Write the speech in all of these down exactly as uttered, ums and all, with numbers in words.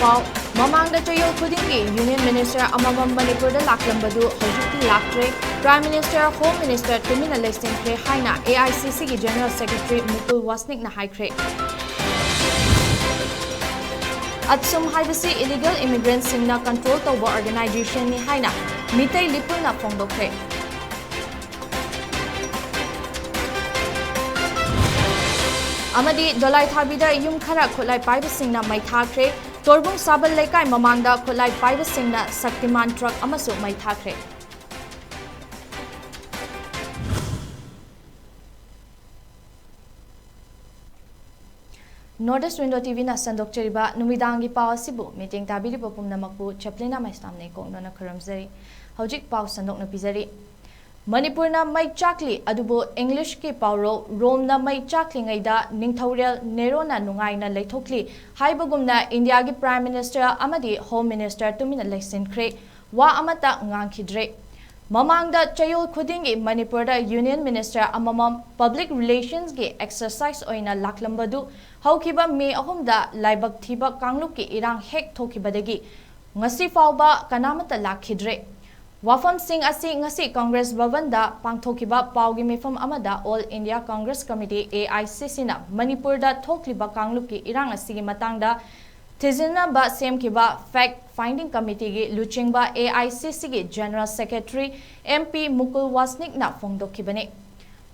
ꯄꯥꯎ꯫ ꯃꯃꯥꯡꯗ ꯆꯌꯣꯜ ꯈꯨꯗꯤꯡꯒꯤ Union Minister ꯑꯃꯃꯝ ꯃꯅꯤꯄꯨꯔꯗ ꯂꯥꯛꯂꯝꯕꯗꯨ ꯍꯧꯖꯤꯛꯇꯤ ꯂꯥꯛꯇ꯭ꯔꯦ꯫ Prime Minister, Home Minister ꯇꯨꯃꯤꯟꯅ ꯂꯩꯁꯤꯟꯈ꯭ꯔꯦ ꯍꯥꯏꯅ A I C C ꯒꯤ General Secretary ꯃꯨꯀꯨꯜ ꯋꯥꯁꯅꯤꯛꯅ ꯍꯥꯏꯈ꯭ꯔꯦ꯫ ꯑꯠꯁꯨꯝ ꯍꯥꯏꯕꯁꯤ illegal immigrant ꯁꯤꯡꯅ control ꯇꯧꯕ organization ꯅꯤ ꯍꯥꯏꯅ ꯃꯤꯇꯩ ꯂꯤꯄꯨꯅ ꯐꯣꯡꯗꯣꯛꯈ꯭ꯔꯦ꯫ ꯑꯃꯗꯤ ꯗꯣꯂꯥꯏꯊꯥꯕꯤꯗ ꯌꯨꯝ ꯈꯔ ꯈꯨꯠꯂꯥꯏ ꯄꯥꯏꯕꯁꯤꯡꯅ ꯃꯩ ꯊꯥꯈ꯭ꯔꯦ꯫ ꯇꯣꯔꯕꯨꯡ ꯁꯥꯕꯜ ꯂꯩꯀꯥꯏ ꯃꯃꯥꯡꯗ ꯈꯨꯠꯂꯥꯏ ꯄꯥꯏꯕꯁꯤꯡꯅ ꯁꯛꯇꯤꯃꯥꯟ ꯇ꯭ꯔꯛ ꯑꯃꯁꯨ ꯃꯩ ꯊꯥꯈ꯭ꯔꯦ꯫ North East Window T V ꯅ ꯁꯟꯗꯣꯛꯆꯔꯤꯕ ꯅꯨꯃꯤꯗꯥꯡꯒꯤ ꯄꯥꯎ ꯑꯁꯤꯕꯨ ꯃꯤꯠꯌꯦꯡ ꯇꯥꯕꯤꯔꯤꯕ ꯄꯨꯝꯅꯃꯛꯄꯨ ꯆꯦꯄ꯭ꯂꯤꯅꯥ ꯃꯩꯁꯅꯥꯝꯅ ꯏꯀꯣꯛꯅꯅ ꯈꯨꯔꯨꯝꯖꯔꯤ꯫ ꯍꯧꯖꯤꯛ ꯄꯥꯎ ꯁꯟꯗꯣꯛꯅ ꯄꯤꯖꯔꯤ꯫ ꯃꯅꯤꯄꯨꯔꯅ ꯃꯩ ꯆꯥꯛꯂꯤ, ꯑꯗꯨꯕꯨ ꯏꯪꯂꯤꯁꯀꯤ ꯄꯥꯎꯔꯧ "ꯔꯣꯝꯅ ꯃꯩ ꯆꯥꯛꯂꯤꯉꯩꯗ ꯅꯤꯡꯊꯧꯔꯦꯜ ꯅꯦꯔꯣꯅ ꯅꯨꯡꯉꯥꯏꯅ ꯂꯩꯊꯣꯛꯂꯤ" ꯍꯥꯏꯕꯒꯨꯝꯅ ꯏꯟꯗꯤꯌꯥꯒꯤ Prime Minister ꯑꯃꯗꯤ Home Minister ꯇꯨꯃꯤꯟꯅ ꯂꯩꯁꯤꯟꯈ꯭ꯔꯦ꯫ ꯋꯥ ꯑꯃꯠꯇ ꯉꯥꯡꯈꯤꯗ꯭ꯔꯦ꯫ ꯃꯃꯥꯡꯗ ꯆꯌꯣꯜ ꯈꯨꯗꯤꯡꯒꯤ ꯃꯅꯤꯄꯨꯔꯗ Union Minister ꯑꯃꯃꯝ public relations ꯒꯤ exercise ꯑꯣꯏꯅ ꯂꯥꯛꯂꯝꯕꯗꯨ ꯍꯧꯈꯤꯕ ꯃꯦ ꯑꯍꯨꯝꯗ ꯂꯥꯏꯕꯛ ꯊꯤꯕ ꯀꯥꯡꯂꯨꯞꯀꯤ ꯏꯔꯥꯡ ꯍꯦꯛ ꯊꯣꯛꯈꯤꯕꯗꯒꯤ ꯉꯁꯤ ꯐꯥꯎꯕ ꯀꯅꯥꯃꯠꯇ ꯂꯥꯛꯈꯤꯗ꯭ꯔꯦ꯫ ꯋꯥꯐꯝꯁꯤꯡ ꯑꯁꯤ ꯉꯁꯤ ꯀꯪꯒ꯭ꯔꯦꯁ ꯚꯕꯟꯗ ꯄꯥꯡꯊꯣꯛꯈꯤꯕ ꯄꯥꯎꯒꯤ ꯃꯤꯐꯝ ꯑꯃꯗ All India Congress Committee, A I C C ꯅ ꯃꯅꯤꯄꯨꯔꯗ ꯊꯣꯛꯂꯤꯕ ꯀꯥꯡꯂꯨꯞꯀꯤ ꯏꯔꯥꯡ ꯑꯁꯤꯒꯤ ꯃꯇꯥꯡꯗ ꯊꯤꯖꯤꯟꯅꯕ ꯁꯦꯝꯈꯤꯕ Fact Finding Committee ꯒꯤ ꯂꯨꯆꯤꯡꯕ A I C C ꯒꯤ General Secretary M P ꯃꯨꯀꯨꯜ ꯋꯥꯁꯅꯤꯛꯅ ꯐꯣꯡꯗꯣꯛꯈꯤꯕꯅꯤ꯫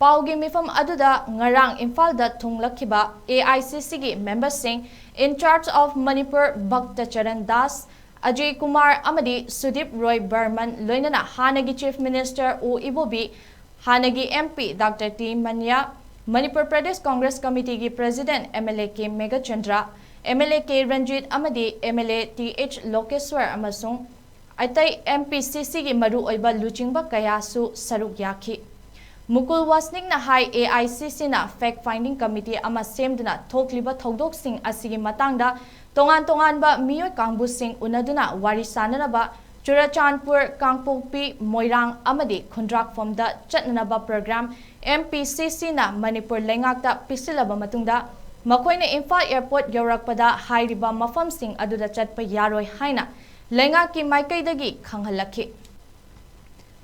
ꯄꯥꯎꯒꯤ ꯃꯤꯐꯝ ꯑꯗꯨꯗ ꯉꯔꯥꯡ ꯏꯝꯐꯥꯜꯗ ꯊꯨꯡꯂꯛꯈꯤꯕ A I C C ꯒꯤ member ꯁꯤꯡ, in charge of Manipur ꯚꯛꯇ Charan Das, Ajay Kumar ꯑꯃꯗꯤ ꯁꯨꯗꯤꯞ ꯔꯣꯏ ꯕꯔꯃꯟ, ꯂꯣꯏꯅꯅ ꯍꯥꯟꯅꯒꯤ Chief Minister ꯎ ꯏꯕꯣꯕꯤ, ꯍꯥꯟꯅꯒꯤ M P Doctor T Maniya, Manipur Pradesh Congress ꯀꯃꯤꯇꯤꯒꯤ President M L A K Meghachandra, M L A K Ranjit ꯑꯃꯗꯤ M L A T H Lokeshwar ꯑꯃꯁꯨꯡ ꯑꯇꯩ M P C C ꯒꯤ ꯃꯔꯨꯑꯣꯏꯕ ꯂꯨꯆꯤꯡꯕ ꯀꯌꯥꯁꯨ ꯁꯔꯨꯛ ꯌꯥꯈꯤ꯫ ꯃꯨꯀꯨꯜ ꯋꯥꯁꯅꯤꯛꯅ ꯍꯥꯏ, A I C C ꯅ Fact Finding Committee ꯑꯃ ꯁꯦꯝꯗꯨꯅ ꯊꯣꯛꯂꯤꯕ ꯊꯧꯗꯣꯛꯁꯤꯡ ꯑꯁꯤꯒꯤ ꯃꯇꯥꯡꯗ ꯇꯣꯉꯥꯟ ꯇꯣꯉꯥꯟꯕ ꯃꯤꯑꯣꯏ ꯀꯥꯡꯕꯨꯁꯤꯡ ꯎꯅꯗꯨꯅ ꯋꯥꯔꯤ ꯁꯥꯅꯅꯕ ꯆꯨꯔꯆꯥꯟꯄꯨꯔ, ꯀꯥꯡꯄꯣꯛꯄꯤ, ꯃꯣꯏꯔꯥꯡ ꯑꯃꯗꯤ ꯈꯨꯟꯗ꯭ꯔꯥꯛꯐꯝꯗ ꯆꯠꯅꯅꯕ program M P C C ꯅ ꯃꯅꯤꯄꯨꯔ ꯂꯩꯉꯥꯛꯇ ꯄꯤꯁꯤꯜꯂꯕ ꯃꯇꯨꯡꯗ, ꯃꯈꯣꯏꯅ ꯏꯝꯐꯥꯜ ꯑꯦꯌꯔꯄꯣꯔꯠ ꯌꯧꯔꯛꯄꯗ ꯍꯥꯏꯔꯤꯕ ꯃꯐꯝꯁꯤꯡ ꯑꯗꯨꯗ ꯆꯠꯄ ꯌꯥꯔꯣꯏ ꯍꯥꯏꯅ ꯂꯩꯉꯥꯛꯀꯤ ꯃꯥꯏꯀꯩꯗꯒꯤ ꯈꯪꯍꯜꯂꯛꯈꯤ꯫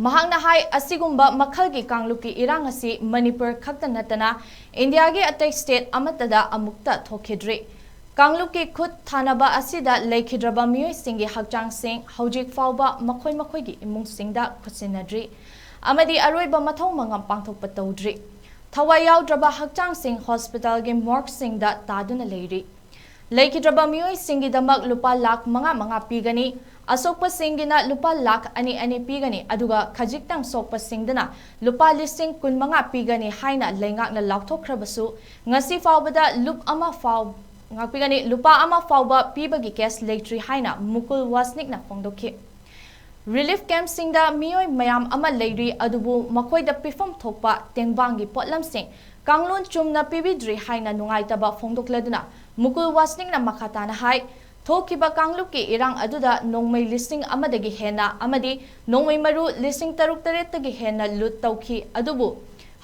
ꯃꯍꯥꯛꯅ ꯍꯥꯏ, ꯑꯁꯤꯒꯨꯝꯕ ꯃꯈꯜꯒꯤ ꯀꯥꯡꯂꯨꯞꯀꯤ ꯏꯔꯥꯡ ꯑꯁꯤ ꯃꯅꯤꯄꯨꯔ ꯈꯛꯇ ꯅꯠꯇꯅ ꯏꯟꯗꯤꯌꯥꯒꯤ ꯑꯇꯩ ꯁ꯭ꯇꯦꯠ ꯑꯃꯠꯇꯗ ꯑꯃꯨꯛꯇ ꯊꯣꯛꯈꯤꯗ꯭ꯔꯤ꯫ ꯀꯥꯡꯂꯨꯞꯀꯤ ꯈꯨꯠ ꯊꯥꯅꯕ ꯑꯁꯤꯗ ꯂꯩꯈꯤꯗ꯭ꯔꯕ ꯃꯤꯑꯣꯏꯁꯤꯡꯒꯤ ꯍꯛꯆꯥꯡꯁꯤꯡ ꯍꯧꯖꯤꯛ ꯐꯥꯎꯕ ꯃꯈꯣꯏ ꯃꯈꯣꯏꯒꯤ ꯏꯃꯨꯡꯁꯤꯡꯗ ꯈꯨꯠꯁꯤꯟꯅꯗ꯭ꯔꯤ ꯑꯃꯗꯤ ꯑꯔꯣꯏꯕ ꯃꯊꯧ ꯃꯉꯝ ꯄꯥꯡꯊꯣꯛꯄ ꯇꯧꯗ꯭ꯔꯤ꯫ ꯊꯋꯥꯏ ꯌꯥꯎꯗ꯭ꯔꯕ ꯍꯛꯆꯥꯡꯁꯤꯡ ꯍꯣꯁꯄꯤꯇꯥꯜꯒꯤ ꯃꯣꯔꯒꯁꯤꯡꯗ ꯇꯥꯗꯨꯅ ꯂꯩꯔꯤ꯫ ꯂꯩꯈꯤꯗ꯭ꯔꯕ ꯃꯤꯑꯣꯏꯁꯤꯡꯒꯤꯗꯃꯛ ꯂꯨꯄꯥ ꯂꯥꯈ ꯃꯉꯥ ꯃꯉꯥ ꯄꯤꯒꯅꯤ꯫ ꯑꯁꯣꯛꯄꯁꯤꯡꯒꯤꯅ ꯂꯨꯄꯥ ꯂꯥꯈ ꯑꯅꯤ ꯑꯅꯤ ꯄꯤꯒꯅꯤ, ꯑꯗꯨꯒ ꯈꯖꯤꯛꯇꯪ ꯁꯣꯛꯄꯁꯤꯡꯗꯅ ꯂꯨꯄꯥ ꯂꯤꯁꯤꯡ ꯀꯨꯟ ꯃꯉꯥ ꯄꯤꯒꯅꯤ ꯍꯥꯏꯅ ꯂꯩꯉꯥꯛꯅ ꯂꯥꯎꯊꯣꯛꯈ꯭ꯔꯕꯁꯨ, ꯉꯁꯤ ꯐꯥꯎꯕꯗ ꯂꯨꯞ ꯑꯃ ꯐꯥꯎ-, ꯉꯥꯛꯄꯤꯒꯅꯤ, ꯂꯨꯄꯥ ꯑꯃ ꯐꯥꯎꯕ ꯄꯤꯕꯒꯤ ꯀꯦꯁ ꯂꯩꯇ꯭ꯔꯤ ꯍꯥꯏꯅ ꯃꯨꯀꯨꯜ ꯋꯥꯁꯅꯤꯛꯅ ꯐꯣꯡꯗꯣꯛꯈꯤ꯫ ꯔꯤꯂꯤꯐ ꯀꯦꯝꯞꯁꯤꯡꯗ ꯃꯤꯑꯣꯏ ꯃꯌꯥꯝ ꯑꯃ ꯂꯩꯔꯤ, ꯑꯗꯨꯕꯨ ꯃꯈꯣꯏꯗ ꯄꯤꯐꯝ ꯊꯣꯛꯄ ꯇꯦꯡꯕꯥꯡꯒꯤ ꯄꯣꯠꯂꯝꯁꯤꯡ ꯀꯥꯡꯂꯣꯟ ꯆꯨꯝꯅ ꯄꯤꯕꯤꯗ꯭ꯔꯤ ꯍꯥꯏꯅ ꯅꯨꯡꯉꯥꯏꯇꯕ ꯐꯣꯡꯗꯣꯛꯂꯗꯨꯅ ꯃꯨꯀꯨꯜ ꯋꯥꯁꯅꯤꯛꯅ ꯃꯈꯥ ꯇꯥꯅ ꯍꯥꯏ, ꯊꯣꯛꯈꯤꯕ ꯀꯥꯡꯂꯨꯞꯀꯤ ꯏꯔꯥꯡ ꯑꯗꯨꯗ ꯅꯣꯡꯃꯩ ꯂꯤꯁꯤꯡ ꯑꯃꯗꯒꯤ ꯍꯦꯟꯅ ꯑꯃꯗꯤ ꯅꯣꯡꯃꯩ ꯃꯔꯨ ꯂꯤꯁꯤꯡ ꯇꯔꯨꯛ ꯇꯔꯦꯠꯇꯒꯤ ꯍꯦꯟꯅ ꯂꯨꯠ ꯇꯧꯈꯤ, ꯑꯗꯨꯕꯨ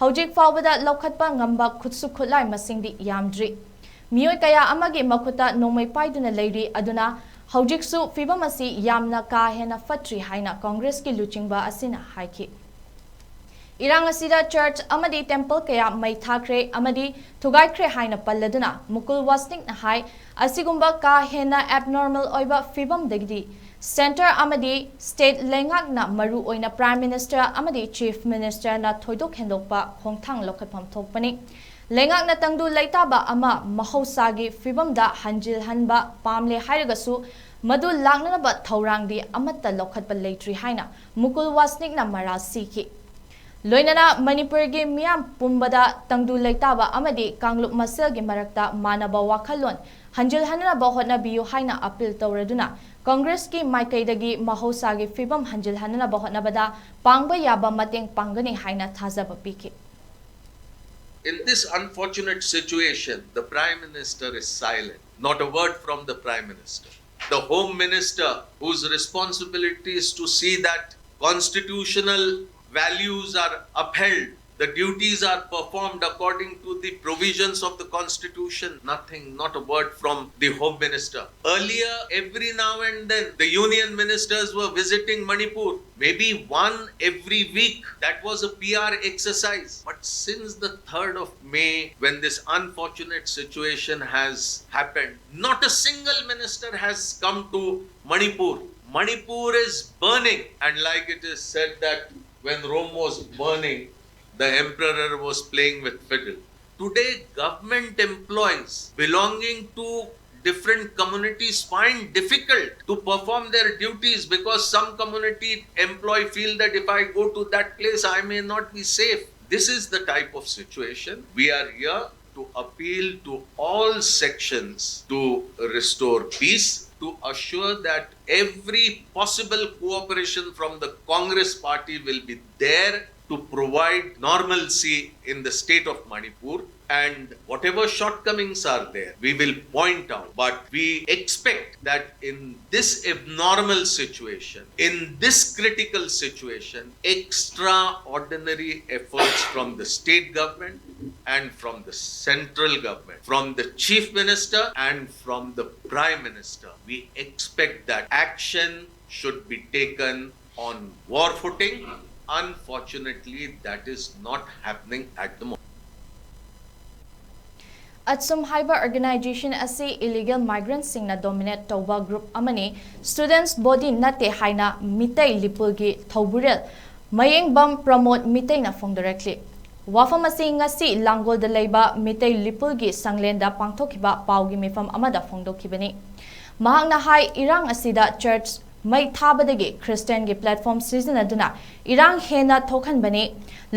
ꯍꯧꯖꯤꯛ ꯐꯥꯎꯕꯗ ꯂꯧꯈꯠꯄ ꯉꯝꯕ ꯈꯨꯠꯁꯨ ꯈꯨꯠꯂꯥꯏ ꯃꯁꯤꯡꯗꯤ ꯌꯥꯝꯗ꯭ꯔꯤ꯫ ꯃꯤꯑꯣꯏ ꯀꯌꯥ ꯑꯃꯒꯤ ꯃꯈꯨꯠꯇ ꯅꯣꯡꯃꯩ ꯄꯥꯏꯗꯨꯅ ꯂꯩꯔꯤ, ꯑꯗꯨꯅ ꯍꯧꯖꯤꯛꯁꯨ ꯐꯤꯕꯝ ꯑꯁꯤ ꯌꯥꯝꯅ ꯀꯥ ꯍꯦꯟꯅ ꯐꯠꯇ꯭ꯔꯤ ꯍꯥꯏꯅ ꯀꯣꯡꯒ꯭ꯔꯦꯁꯀꯤ ꯂꯨꯆꯤꯡꯕ ꯑꯁꯤꯅ ꯍꯥꯏꯈꯤ꯫ ꯏꯔꯥꯡ ꯑꯁꯤꯗ ꯆꯔꯆ ꯑꯃꯗꯤ ꯇꯦꯝꯄꯜ ꯀꯌꯥ ꯃꯩ ꯊꯥꯈ꯭ꯔꯦ ꯑꯃꯗꯤ ꯊꯨꯒꯥꯏꯈ꯭ꯔꯦ ꯍꯥꯏꯅ ꯄꯜꯂꯗꯨꯅ ꯃꯨꯀꯨꯜ ꯋꯥꯁꯅꯤꯛꯅ ꯍꯥꯏ, ꯑꯁꯤꯒꯨꯝꯕ ꯀꯥ ꯍꯦꯟꯅ ꯑꯦꯕꯅꯣꯔꯃꯦꯜ ꯑꯣꯏꯕ ꯐꯤꯕꯝꯗꯒꯤꯗꯤ ꯁꯦꯟꯇꯔ ꯑꯃꯗꯤ ꯁ꯭ꯇꯦꯠ ꯂꯩꯉꯥꯛꯅ ꯃꯔꯨ ꯑꯣꯏꯅ ꯄ꯭ꯔꯥꯏꯝ ꯃꯤꯅꯤꯁꯇꯔ ꯑꯃꯗꯤ ꯆꯤꯐ ꯃꯤꯅꯤꯁꯇꯔꯅ ꯊꯣꯏꯗꯣꯛ ꯍꯦꯟꯗꯣꯛꯄ ꯈꯣꯡꯊꯥꯡ ꯂꯧꯈꯠꯐꯝ ꯊꯣꯛꯄꯅꯤ꯫ ꯂꯩꯉꯥꯛꯅ ꯇꯪꯗꯨ ꯂꯩꯇꯥꯕ ꯑꯃ ꯃꯍꯧꯁꯥꯒꯤ ꯐꯤꯕꯝꯗ ꯍꯟꯖꯤꯜꯍꯟꯕ ꯄꯥꯝꯂꯦ ꯍꯥꯏꯔꯒꯁꯨ, ꯃꯗꯨ ꯂꯥꯛꯅꯅꯕ ꯊꯧꯔꯥꯡꯗꯤ ꯑꯃꯠꯇ ꯂꯧꯈꯠꯄ ꯂꯩꯇ꯭ꯔꯤ ꯍꯥꯏꯅ ꯃꯨꯀꯨꯜ ꯋꯥꯁꯅꯤꯛꯅ ꯃꯔꯥꯜ ꯁꯤꯈꯤ꯫ ꯂꯣꯏꯅꯅ ꯃꯅꯤꯄꯨꯔꯒꯤ ꯃꯤꯌꯥꯝ ꯄꯨꯝꯕꯗ ꯇꯪꯗꯨ ꯂꯩꯇꯥꯕ ꯑꯃꯗꯤ ꯀꯥꯡꯂꯨꯞ ꯃꯁꯦꯜꯒꯤ ꯃꯔꯛꯇ ꯃꯥꯟꯅꯕ ꯋꯥꯈꯜꯂꯣꯟ ꯍꯟꯖꯤꯜꯍꯟꯅꯕ ꯍꯣꯠꯅꯕꯤꯌꯨ ꯍꯥꯏꯅ ꯑꯄꯤꯜ ꯇꯧꯔꯗꯨꯅ ꯀꯣꯡꯒ꯭ꯔꯦꯁꯀꯤ ꯃꯥꯏꯀꯩꯗꯒꯤ ꯃꯍꯧꯁꯥꯒꯤ ꯐꯤꯕꯝ ꯍꯟꯖꯤꯜꯍꯟꯅꯕ ꯍꯣꯠꯅꯕꯗ ꯄꯥꯡꯕ ꯌꯥꯕ ꯃꯇꯦꯡ ꯄꯥꯡꯒꯅꯤ ꯍꯥꯏꯅ ꯊꯥꯖꯕ ꯄꯤꯈꯤ꯫ In this unfortunate situation, the Prime Minister is silent. Not a word from the Prime Minister. The Home Minister, whose responsibility is to see that constitutional values are upheld, The duties are performed according to the provisions of the constitution. Nothing, not a word from the home minister. Earlier, every now and then, the union ministers were visiting Manipur, maybe one every week. That was a P R exercise. But since the third of May, when this unfortunate situation has happened, not a single minister has come to Manipur. Manipur is burning, and like it is said that when Rome was burning, the emperor was playing with fiddle. Today, government employees belonging to different communities find difficult to perform their duties because some community employee feel that if I go to that place, I may not be safe. This is the type of situation. We are here to appeal to all sections to restore peace, to assure that every possible cooperation from the Congress party will be there to provide normalcy in the state of Manipur. And whatever shortcomings are there, we will point out. But we expect that in this abnormal situation, in this critical situation, extraordinary efforts from the state government and from the central government, from the chief minister and from the prime minister, we expect that action should be taken on war footing. Unfortunately, that is not happening at the moment. ꯑꯠꯁꯨꯝ ꯍꯥꯏꯕ organisation ꯑꯁꯤ illegal ꯃꯥꯏꯒ꯭ꯔꯦꯟꯠꯁꯤꯡꯅ dominate ꯇꯧꯕ group ꯑꯃꯅꯤ꯫ ꯁ꯭ꯇꯨꯗꯦꯟꯠꯁ body ꯅꯠꯇꯦ ꯍꯥꯏꯅ ꯃꯤꯇꯩ ꯂꯤꯄꯨꯜꯒꯤ ꯊꯧꯕꯨꯔꯦꯜ ꯃꯌꯦꯡꯕꯝ ꯄ꯭ꯔꯃꯣꯗ ꯃꯤꯇꯩꯅ ꯐꯣꯡꯗꯣꯔꯛꯂꯤ꯫ ꯋꯥꯐꯝ ꯑꯁꯤ ꯉꯁꯤ ꯂꯥꯡꯒꯣꯜꯗ ꯂꯩꯕ ꯃꯤꯇꯩ ꯂꯤꯄꯨꯜꯒꯤ ꯁꯪꯂꯦꯟꯗ ꯄꯥꯡꯊꯣꯛꯈꯤꯕ ꯄꯥꯎꯒꯤ ꯃꯤꯐꯝ ꯑꯃꯗ ꯐꯣꯡꯗꯣꯛꯈꯤꯕꯅꯤ꯫ ꯃꯍꯥꯛꯅ ꯍꯥꯏ, ꯏꯔꯥꯡ ꯑꯁꯤꯗ ꯆꯔꯆ ꯃꯩ ꯊꯥꯕꯗꯒꯤ ꯈ꯭ꯔꯤꯁꯇꯤꯌꯥꯟꯒꯤ ꯄ꯭ꯂꯦꯠꯐꯣꯔꯝ ꯁꯤꯖꯤꯟꯅꯗꯨꯅ ꯏꯔꯥꯡ ꯍꯦꯟꯅ ꯊꯣꯛꯍꯟꯕꯅꯤ꯫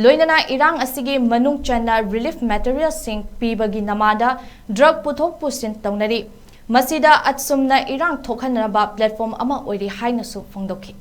ꯂꯣꯏꯅꯅ ꯏꯔꯥꯡ ꯑꯁꯤꯒꯤ ꯃꯅꯨꯡ ꯆꯟꯅ ꯔꯤꯂꯤꯐ ꯃꯦꯇꯔꯤꯌꯦꯜꯁꯤꯡ ꯄꯤꯕꯒꯤ ꯅꯃꯥꯗ ꯗ꯭ꯔꯒ ꯄꯨꯊꯣꯛ ꯄꯨꯁꯤꯟ ꯇꯧꯅꯔꯤ꯫ ꯃꯁꯤꯗ ꯑꯠꯁꯨꯝꯅ ꯏꯔꯥꯡ ꯊꯣꯛꯍꯟꯅꯕ ꯄ꯭ꯂꯦꯠꯐꯣꯔꯝ ꯑꯃ ꯑꯣꯏꯔꯤ ꯍꯥꯏꯅꯁꯨ ꯐꯣꯡꯗꯣꯛꯈꯤ꯫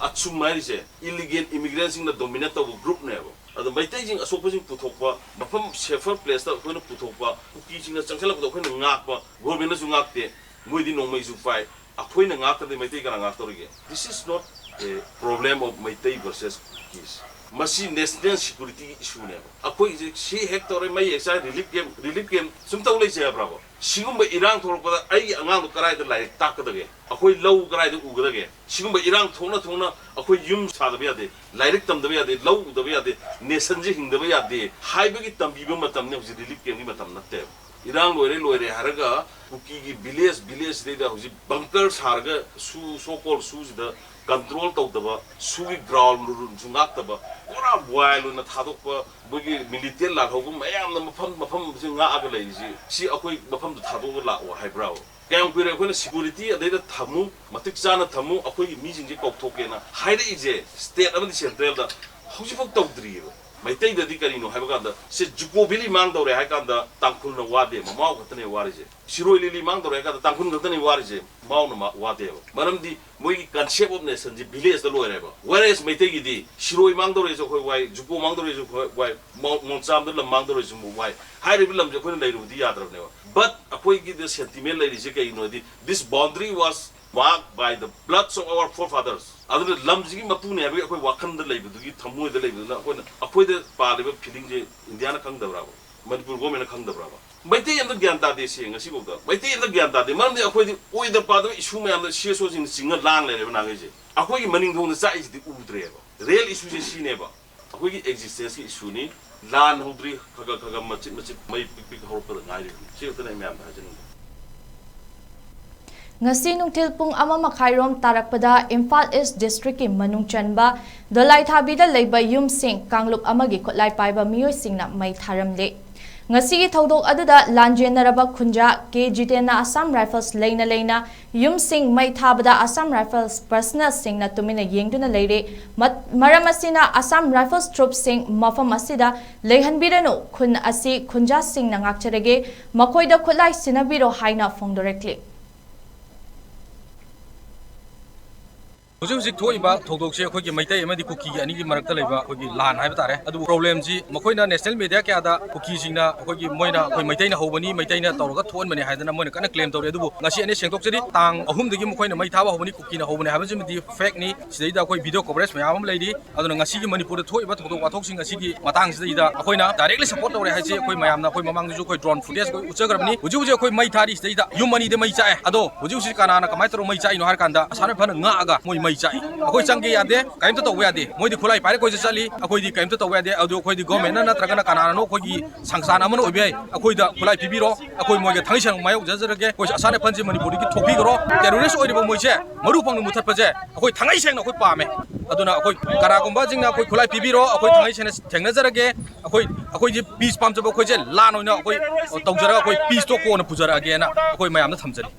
ꯑꯠꯁꯨꯝ ꯍꯥꯏꯔꯤꯁꯦ ꯏꯂꯤꯒꯦꯜ ꯏꯃꯤꯒ꯭ꯔꯦꯟꯁꯤꯡꯅ ꯗꯣꯃꯤꯅꯦꯠ ꯇꯧꯕ ꯒ꯭ꯔꯨꯞꯅꯦꯕ꯫ ꯑꯗꯣ ꯃꯩꯇꯩꯁꯤꯡ ꯑꯁꯣꯛꯄꯁꯤꯡ ꯄꯨꯊꯣꯛꯄ, ꯃꯐꯝ ꯁꯦꯐꯔ ꯄ꯭ꯂꯦꯁꯇ ꯑꯩꯈꯣꯏꯅ ꯄꯨꯊꯣꯛꯄ, ꯀꯨꯀꯤꯁꯤꯡꯅ ꯆꯪꯁꯤꯜꯂꯛꯄꯗꯣ ꯑꯩꯈꯣꯏꯅ ꯉꯥꯛꯄ, ꯒꯣꯔꯃꯦꯟꯅꯁꯨ ꯉꯥꯛꯇꯦ, ꯃꯣꯏꯗꯤ ꯅꯣꯡꯃꯩꯁꯨ ꯄꯥꯏ, ꯑꯩꯈꯣꯏꯅ ꯉꯥꯛꯇ꯭ꯔꯗꯤ ꯃꯩꯇꯩ ꯀꯅꯥ ꯉꯥꯛꯇꯧꯔꯤꯒꯦ? This is not a problem of Meitei versus Kukis. ꯃꯁꯤ ꯅꯦꯁꯅꯦꯜ ꯁꯦꯀ꯭ꯌꯨꯔꯤꯇꯤꯒꯤ ꯏꯁꯨꯅꯦꯕ꯫ ꯑꯩꯈꯣꯏꯁꯦ ꯁꯤ ꯍꯦꯛ ꯇꯧꯔꯦ, ꯃꯩ ꯍꯦꯛ ꯆꯥꯏ, ꯔꯤꯂꯤꯐ ꯀꯦꯝ, ꯔꯤꯂꯤꯐ ꯀꯦꯝ ꯁꯨꯝ ꯇꯧ ꯂꯩꯁꯦ ꯍꯥꯏꯕ꯭ꯔꯥꯕ? ꯁꯤꯒꯨꯝꯕ ꯏꯔꯥꯡ ꯊꯣꯛꯂꯛꯄꯗ ꯑꯩꯒꯤ ꯑꯉꯥꯡꯗꯣ ꯀꯗꯥꯏꯗ ꯂꯥꯏꯔꯤꯛ ꯇꯥꯛꯀꯗꯒꯦ? ꯑꯩꯈꯣꯏ ꯂꯧ ꯀꯗꯥꯏꯗ ꯎꯒꯗꯒꯦ? ꯁꯤꯒꯨꯝꯕ ꯏꯔꯥꯡ ꯊꯣꯛꯅ ꯊꯣꯛꯅ ꯑꯩꯈꯣꯏ ꯌꯨꯝ ꯁꯥꯗꯕ ꯌꯥꯗꯦ, ꯂꯥꯏꯔꯤꯛ ꯇꯝꯗꯕ ꯌꯥꯗꯦ, ꯂꯧ ꯎꯗꯕ ꯌꯥꯗꯦ, ꯅꯦꯁꯟꯁꯦ ꯍꯤꯡꯗꯕ ꯌꯥꯗꯦ ꯍꯥꯏꯕꯒꯤ ꯇꯝꯕꯤꯕ ꯃꯇꯝꯅꯤ꯫ ꯍꯧꯖꯤꯛ ꯔꯤꯂꯤꯐ ꯀꯦꯝꯒꯤ ꯃꯇꯝ ꯅꯠꯇꯦꯕ꯫ ꯏꯔꯥꯡ ꯂꯣꯏꯔꯦ ꯂꯣꯏꯔꯦ ꯍꯥꯏꯔꯒ ꯀꯨꯀꯤꯒꯤ ꯚꯤꯂꯦꯖ ꯚꯤꯂꯦꯖꯁꯤꯗꯩꯗ ꯍꯧꯖꯤꯛ ꯕꯪꯀꯔ ꯁꯥꯔꯒ ꯁꯨ, ꯁꯣ ꯀꯣꯜ ꯁꯨꯁꯤꯗ ꯀꯟꯇ꯭ꯔꯣꯜ ꯇꯧꯗꯕ, ꯁꯨꯒꯤ ꯒ꯭ꯔꯥꯎꯟ ꯔꯨꯜꯁꯨ ꯉꯥꯛꯇꯕ, ꯄꯨꯔꯥ ꯋꯥꯏꯜ ꯑꯣꯏꯅ ꯊꯥꯗꯣꯛꯄ, ꯃꯣꯏꯒꯤ ꯃꯤꯂꯤꯇꯦꯟ ꯂꯥꯜꯍꯧꯕ ꯃꯌꯥꯝꯅ ꯃꯐꯝ ꯃꯐꯝꯁꯤ ꯉꯥꯛꯑꯒ ꯂꯩꯔꯤꯁꯤ, ꯁꯤ ꯑꯩꯈꯣꯏ ꯃꯐꯝꯗ ꯊꯥꯗꯣꯛꯑꯒ ꯂꯥꯛꯑꯣ ꯍꯥꯏꯕ꯭ꯔꯥꯕ? ꯀꯌꯥꯝ ꯀꯨꯏꯔꯦ ꯑꯩꯈꯣꯏꯅ ꯁꯦꯀ꯭ꯌꯨꯔꯤꯇꯤ ꯑꯗꯩꯗ ꯊꯝꯃꯨ, ꯃꯇꯤꯛ ꯆꯥꯅ ꯊꯝꯃꯨ, ꯑꯩꯈꯣꯏꯒꯤ ꯃꯤꯁꯤꯡꯁꯦ ꯀꯧꯊꯣꯛꯀꯦꯅ ꯍꯥꯏꯔꯛꯏꯁꯦ ꯁ꯭ꯇꯦꯠ ꯑꯃꯗꯤ ꯁꯦꯟꯇ꯭ꯔꯦꯜꯗ ꯍꯧꯖꯤꯛꯐꯥꯎ ꯇꯧꯗ꯭ꯔꯤꯑꯕ꯫ ꯃꯩꯇꯩꯗꯗꯤ ꯀꯔꯤꯅꯣ ꯍꯥꯏꯕ ꯀꯥꯟꯗ, ꯁꯦ ꯖꯨꯀꯣ ꯚꯦꯂꯤ ꯃꯥꯡꯗꯧꯔꯦ ꯍꯥꯏ ꯀꯥꯟꯗ ꯇꯥꯡꯈꯨꯜꯅ ꯋꯥꯗꯦ, ꯃꯃꯥꯎ ꯈꯛꯇꯅꯦ ꯋꯥꯔꯤꯁꯦ꯫ ꯁꯤꯔꯣꯏ ꯂꯤꯂꯤ ꯃꯥꯡꯗꯧꯔꯦ ꯍꯥꯏ ꯀꯥꯟꯗ ꯇꯥꯡꯈꯨꯜ ꯈꯛꯇꯅꯦ ꯋꯥꯔꯤꯁꯦ, ꯃꯥꯎꯅ ꯃꯥ-, ꯋꯥꯗꯦꯕ꯫ ꯃꯔꯝꯗꯤ ꯃꯣꯏꯒꯤ ꯀꯟꯁꯦꯞ ꯑꯣꯐ ꯅꯦꯁꯟꯁꯦ ꯚꯤꯂꯦꯖꯇ ꯂꯣꯏꯔꯦꯕ꯫ Whereas ꯃꯩꯇꯩꯒꯤꯗꯤ ꯁꯤꯔꯣꯏ ꯃꯥꯡꯗꯧꯔꯦꯁꯨ ꯑꯩꯈꯣꯏ ꯋꯥꯏ, ꯖꯨꯀꯣ ꯃꯥꯡꯗꯧꯔꯦꯁꯨ ꯑꯩꯈꯣꯏ ꯋꯥꯏ, ꯃꯣ-, ꯃꯣꯟꯆꯥꯝꯗ ꯂꯝ ꯃꯥꯡꯗꯧꯔꯦꯁꯨ ꯑꯃꯨꯛ ꯋꯥꯏ꯫ ꯍꯥꯏꯔꯤꯕ ꯂꯝꯁꯦ ꯑꯩꯈꯣꯏꯅ ꯂꯩꯔꯨꯕꯗꯤ ꯌꯥꯗ꯭ꯔꯕꯅꯦꯕ꯫ But ꯑꯩꯈꯣꯏꯒꯤꯗ ꯁꯦꯟꯇꯤꯃꯦꯟ ꯂꯩꯔꯤꯁꯦ ꯀꯩꯒꯤꯅꯣ ꯍꯥꯏꯗꯤ, this boundary was marked by the bloods of our forefathers꯫ ꯑꯗꯨꯅ ꯂꯝꯁꯤꯒꯤ ꯃꯄꯨꯅꯦ ꯍꯥꯏꯕꯒꯤ ꯑꯩꯈꯣꯏ ꯋꯥꯈꯜꯗ ꯂꯩꯕꯗꯨꯒꯤ, ꯊꯃꯣꯏꯗ ꯂꯩꯕꯗꯨꯅ ꯑꯩꯈꯣꯏꯅ, ꯑꯩꯈꯣꯏꯗ ꯄꯥꯜꯂꯤꯕ ꯐꯤꯂꯤꯡꯁꯦ ꯏꯟꯗꯤꯌꯥꯅ ꯈꯪꯗꯕ꯭ꯔꯥꯕ? ꯃꯅꯤꯄꯨꯔ ꯒꯣꯔꯃꯦꯟꯅ ꯈꯪꯗꯕ꯭ꯔꯥꯕ? ꯃꯩꯇꯩ ꯑꯝꯇ ꯒ꯭ꯌꯥꯟ ꯇꯥꯗꯦ ꯁꯤ ꯉꯁꯤꯐꯥꯎꯗ꯫ ꯃꯩꯇꯩ ꯑꯝꯇ ꯒ꯭ꯌꯥꯟ ꯇꯥꯗꯦ꯫ ꯃꯔꯝꯗꯤ ꯑꯩꯈꯣꯏꯗꯤ ꯑꯣꯏꯗ ꯄꯥꯗꯕ ꯏꯁꯨ ꯃꯌꯥꯝꯗ ꯁꯤ ꯑꯦꯁ ꯑꯣꯁꯤꯡꯅ ꯆꯤꯡꯉ ꯂꯥꯡ ꯂꯩꯔꯦꯕ ꯅꯍꯥꯟꯈꯩꯁꯦ꯫ ꯑꯩꯈꯣꯏꯒꯤ ꯃꯅꯤꯡ ꯊꯣꯡꯗ ꯆꯥꯛꯏꯁꯤꯗꯤ ꯎꯗ꯭ꯔꯦꯕ꯫ ꯔꯤꯌꯦꯜ ꯏꯁꯨꯁꯦ ꯁꯤꯅꯦꯕ꯫ ꯑꯩꯈꯣꯏꯒꯤ ꯑꯦꯛꯖꯤꯁꯇꯦꯟꯁꯀꯤ ꯏꯁꯨꯅꯤ꯫ ꯂꯥꯟ ꯍꯧꯗ꯭ꯔꯤ, ꯈꯒ ꯈꯒ ꯃꯆꯤꯠ ꯃꯆꯤꯠ ꯃꯩ ꯄꯤꯛ ꯄꯤꯛ ꯍꯧꯔꯛꯄꯗ ꯉꯥꯏꯔꯤꯕꯅꯤ꯫ ꯁꯤ ꯈꯛꯇꯅꯦ ꯑꯩ ꯃꯌꯥꯝꯗ ꯍꯥꯏꯖꯅꯤꯡꯕ꯫ ꯉꯁꯤ ꯅꯨꯡꯊꯤꯜ ꯄꯨꯡ ꯑꯃ ꯃꯈꯥꯏꯔꯣꯝ ꯇꯥꯔꯛꯄꯗ ꯏꯝꯐꯥꯜ ꯏꯁ ꯗꯤꯁꯇ꯭ꯔꯤꯛꯀꯤ ꯃꯅꯨꯡ ꯆꯟꯕ ꯗꯣꯂꯥꯏꯊꯥꯕꯤꯗ ꯂꯩꯕ ꯌꯨꯝꯁꯤꯡ ꯀꯥꯡꯂꯨꯞ ꯑꯃꯒꯤ ꯈꯨꯠꯂꯥꯏ ꯄꯥꯏꯕ ꯃꯤꯑꯣꯏꯁꯤꯡꯅ ꯃꯩ ꯊꯥꯔꯝꯂꯤ꯫ ꯉꯁꯤꯒꯤ ꯊꯧꯗꯣꯛ ꯑꯗꯨꯗ ꯂꯥꯟꯖꯦꯟꯅꯔꯕ ꯈꯨꯟꯖꯥ ꯀꯦ ꯖꯤꯇꯦꯟꯅ ꯑꯁꯥꯝ ꯔꯥꯏꯐꯜꯁ ꯂꯩꯅ ꯂꯩꯅ ꯌꯨꯝꯁꯤꯡ ꯃꯩ ꯊꯥꯕꯗ ꯑꯁꯥꯝ ꯔꯥꯏꯐꯜꯁ ꯄꯔꯁꯅꯦꯜꯁꯤꯡꯅ ꯇꯨꯃꯤꯟꯅ ꯌꯦꯡꯗꯨꯅ ꯂꯩꯔꯦ꯫ ꯃꯠ-, ꯃꯔꯝ ꯑꯁꯤꯅ ꯑꯁꯥꯝ ꯔꯥꯏꯐꯜꯁ ꯇ꯭ꯔꯨꯞꯁꯤꯡ ꯃꯐꯝ ꯑꯁꯤꯗ ꯂꯩꯍꯟꯕꯤꯔꯅꯨ, ꯈꯨꯟ ꯑꯁꯤ ꯈꯨꯟꯖꯥꯁꯤꯡꯅ ꯉꯥꯛꯆꯔꯒꯦ, ꯃꯈꯣꯏꯗ ꯈꯨꯠꯂꯥꯏ ꯁꯤꯟꯅꯕꯤꯔꯣ ꯍꯥꯏꯅ ꯐꯣꯡꯗꯣꯔꯛꯂꯤ꯫ ꯍꯧꯖꯤꯛ ꯍꯧꯖꯤꯛ ꯊꯣꯛꯏꯕ ꯊꯧꯗꯣꯛꯁꯦ ꯑꯩꯈꯣꯏꯒꯤ ꯃꯩꯇꯩ ꯑꯃꯗꯤ ꯀꯨꯀꯤꯒꯤ ꯑꯅꯤꯒꯤ ꯃꯔꯛꯇ ꯂꯩꯕ ꯑꯩꯈꯣꯏꯒꯤ ꯂꯥꯟ ꯍꯥꯏꯕ ꯇꯥꯔꯦ꯫ ꯑꯗꯨꯕꯨ problemꯁꯤ ꯃꯈꯣꯏꯅ national media ꯀꯌꯥꯗ ꯀꯨꯀꯤꯁꯤꯡꯅ ꯑꯩꯈꯣꯏꯒꯤ, ꯃꯣꯏꯅ ꯑꯩꯈꯣꯏ ꯃꯩꯇꯩꯅ ꯍꯧꯕꯅꯤ, ꯃꯩꯇꯩꯅ ꯇꯧꯔꯒ ꯊꯣꯛꯍꯟꯕꯅꯤ ꯍꯥꯏꯗꯅ ꯃꯣꯏꯅ ꯀꯟꯅ claim ꯇꯧꯔꯤ꯫ ꯑꯗꯨꯕꯨ ꯉꯁꯤ ꯑꯩꯅ ꯁꯦꯡꯗꯣꯛꯆꯔꯤ, ꯇꯥꯡ ꯑꯍꯨꯝꯗꯒꯤ ꯃꯈꯣꯏꯅ ꯃꯩ ꯊꯥꯕ ꯍꯧꯕꯅꯤ, ꯀꯨꯀꯤꯅ ꯍꯧꯕꯅꯤ ꯍꯥꯏꯕꯁꯤꯃꯗꯤ fakeꯅꯤ꯫ ꯁꯤꯗꯩꯗ ꯑꯩꯈꯣꯏ video coverage ꯃꯌꯥꯝ ꯑꯃ ꯂꯩꯔꯤ꯫ ꯑꯗꯨꯅ ꯉꯁꯤꯒꯤ ꯃꯅꯤꯄꯨꯔꯗ ꯊꯣꯛꯏꯕ ꯊꯧꯗꯣꯛ ꯋꯥꯊꯣꯛꯁꯤꯡ ꯑꯁꯤꯒꯤ ꯃꯇꯥꯡꯁꯤꯗꯩꯗ ꯑꯩꯈꯣꯏꯅ directly support ꯇꯧꯔꯦ ꯍꯥꯏꯁꯤ ꯑꯩꯈꯣꯏ ꯃꯌꯥꯝꯅ, ꯑꯩꯈꯣꯏ ꯃꯃꯥꯡꯗꯁꯨ ꯑꯩꯈꯣꯏ drone footage ꯑꯩꯈꯣꯏ ꯎꯠꯆꯈ꯭ꯔꯕꯅꯤ꯫ ꯍꯧꯖꯤꯛ ꯍꯧꯖꯤꯛ ꯑꯩꯈꯣꯏ ꯃꯩ ꯊꯥꯔꯤ, ꯁꯤꯗꯩꯗ ꯌꯨꯝ ꯑꯅꯤꯗ ꯃꯩ ꯆꯥꯛꯑꯦ꯫ ꯑꯗꯣ ꯍꯧꯖꯤꯛ ꯍꯧꯖꯤꯛ ꯀꯅꯥꯅ ꯀꯃꯥꯏꯅ ꯇꯧꯔꯒ ꯃꯩ ꯆꯥꯛꯏꯅꯣ ꯍꯥꯏꯔ ꯀꯥꯟꯗ, ꯑꯁꯥꯅ ꯐꯅ ꯉꯥꯛꯑꯒ ꯃꯣꯏ ꯃꯩ ꯆꯥꯛꯏ꯫ ꯑꯩꯈꯣꯏ ꯆꯪꯒꯦ ꯌꯥꯗꯦ, ꯀꯔꯤꯝꯇ ꯇꯧꯕ ꯌꯥꯗꯦ꯫ ꯃꯣꯏꯗꯤ ꯈꯨꯠꯂꯥꯏ ꯄꯥꯏꯔ ꯀꯣꯏꯆꯠ ꯆꯠꯂꯤ, ꯑꯩꯈꯣꯏꯗꯤ ꯀꯔꯤꯝꯇ ꯇꯧꯕ ꯌꯥꯗꯦ꯫ ꯑꯗꯨ ꯑꯩꯈꯣꯏꯗꯤ governmentꯅ ꯅꯠꯇ꯭ꯔꯒꯅ ꯀꯅꯥꯅꯅꯣ ꯑꯩꯈꯣꯏꯒꯤ ꯁꯪꯁꯊꯥꯟ ꯑꯃꯅ ꯑꯣꯏꯕ ꯌꯥꯏ, ꯑꯩꯈꯣꯏꯗ ꯈꯨꯠꯂꯥꯏ ꯄꯤꯕꯤꯔꯣ, ꯑꯩꯈꯣꯏ ꯃꯣꯏꯒ ꯊꯥꯡꯃꯩ ꯁꯦꯡꯅ ꯃꯥꯌꯣꯛꯅꯖꯔꯒꯦ꯫ ꯑꯩꯈꯣꯏ ꯑꯁꯥꯅ ꯐꯟꯁꯤ ꯃꯅꯤꯄꯨꯔꯗꯒꯤ ꯊꯣꯛꯄꯤꯈ꯭ꯔꯣ꯫ Terrorist ꯑꯣꯏꯔꯤꯕ ꯃꯣꯏꯁꯦ ꯃꯔꯨ ꯐꯪꯅ ꯃꯨꯊꯠꯄꯁꯦ ꯑꯩꯈꯣꯏ ꯊꯥꯡꯃꯩ ꯁꯦꯡꯅ ꯑꯩꯈꯣꯏ ꯄꯥꯝꯃꯦ꯫ ꯑꯗꯨꯅ ꯑꯩꯈꯣꯏ ꯀꯅꯥꯒꯨꯝꯕꯁꯤꯡꯅ ꯑꯩꯈꯣꯏ ꯈꯨꯠꯂꯥꯏ ꯄꯤꯕꯤꯔꯣ, ꯑꯩꯈꯣꯏ ꯊꯥꯡꯃꯩ ꯁꯦꯡꯅ ꯊꯦꯡꯅꯖꯔꯒꯦ꯫ ꯑꯩꯈꯣꯏ, ꯑꯩꯈꯣꯏꯁꯦ peace ꯄꯥꯝꯖꯕ ꯑꯩꯈꯣꯏꯁꯦ ꯂꯥꯟ ꯑꯣꯏꯅ ꯑꯩꯈꯣꯏ ꯇꯧꯖꯔꯒ ꯑꯩꯈꯣꯏ peaceꯇꯣ ꯀꯣꯟꯅ ꯄꯨꯖꯔꯛꯑꯒꯦꯅ ꯑꯩꯈꯣꯏ ꯃꯌꯥꯝꯗ ꯊꯝꯖꯔꯤ꯫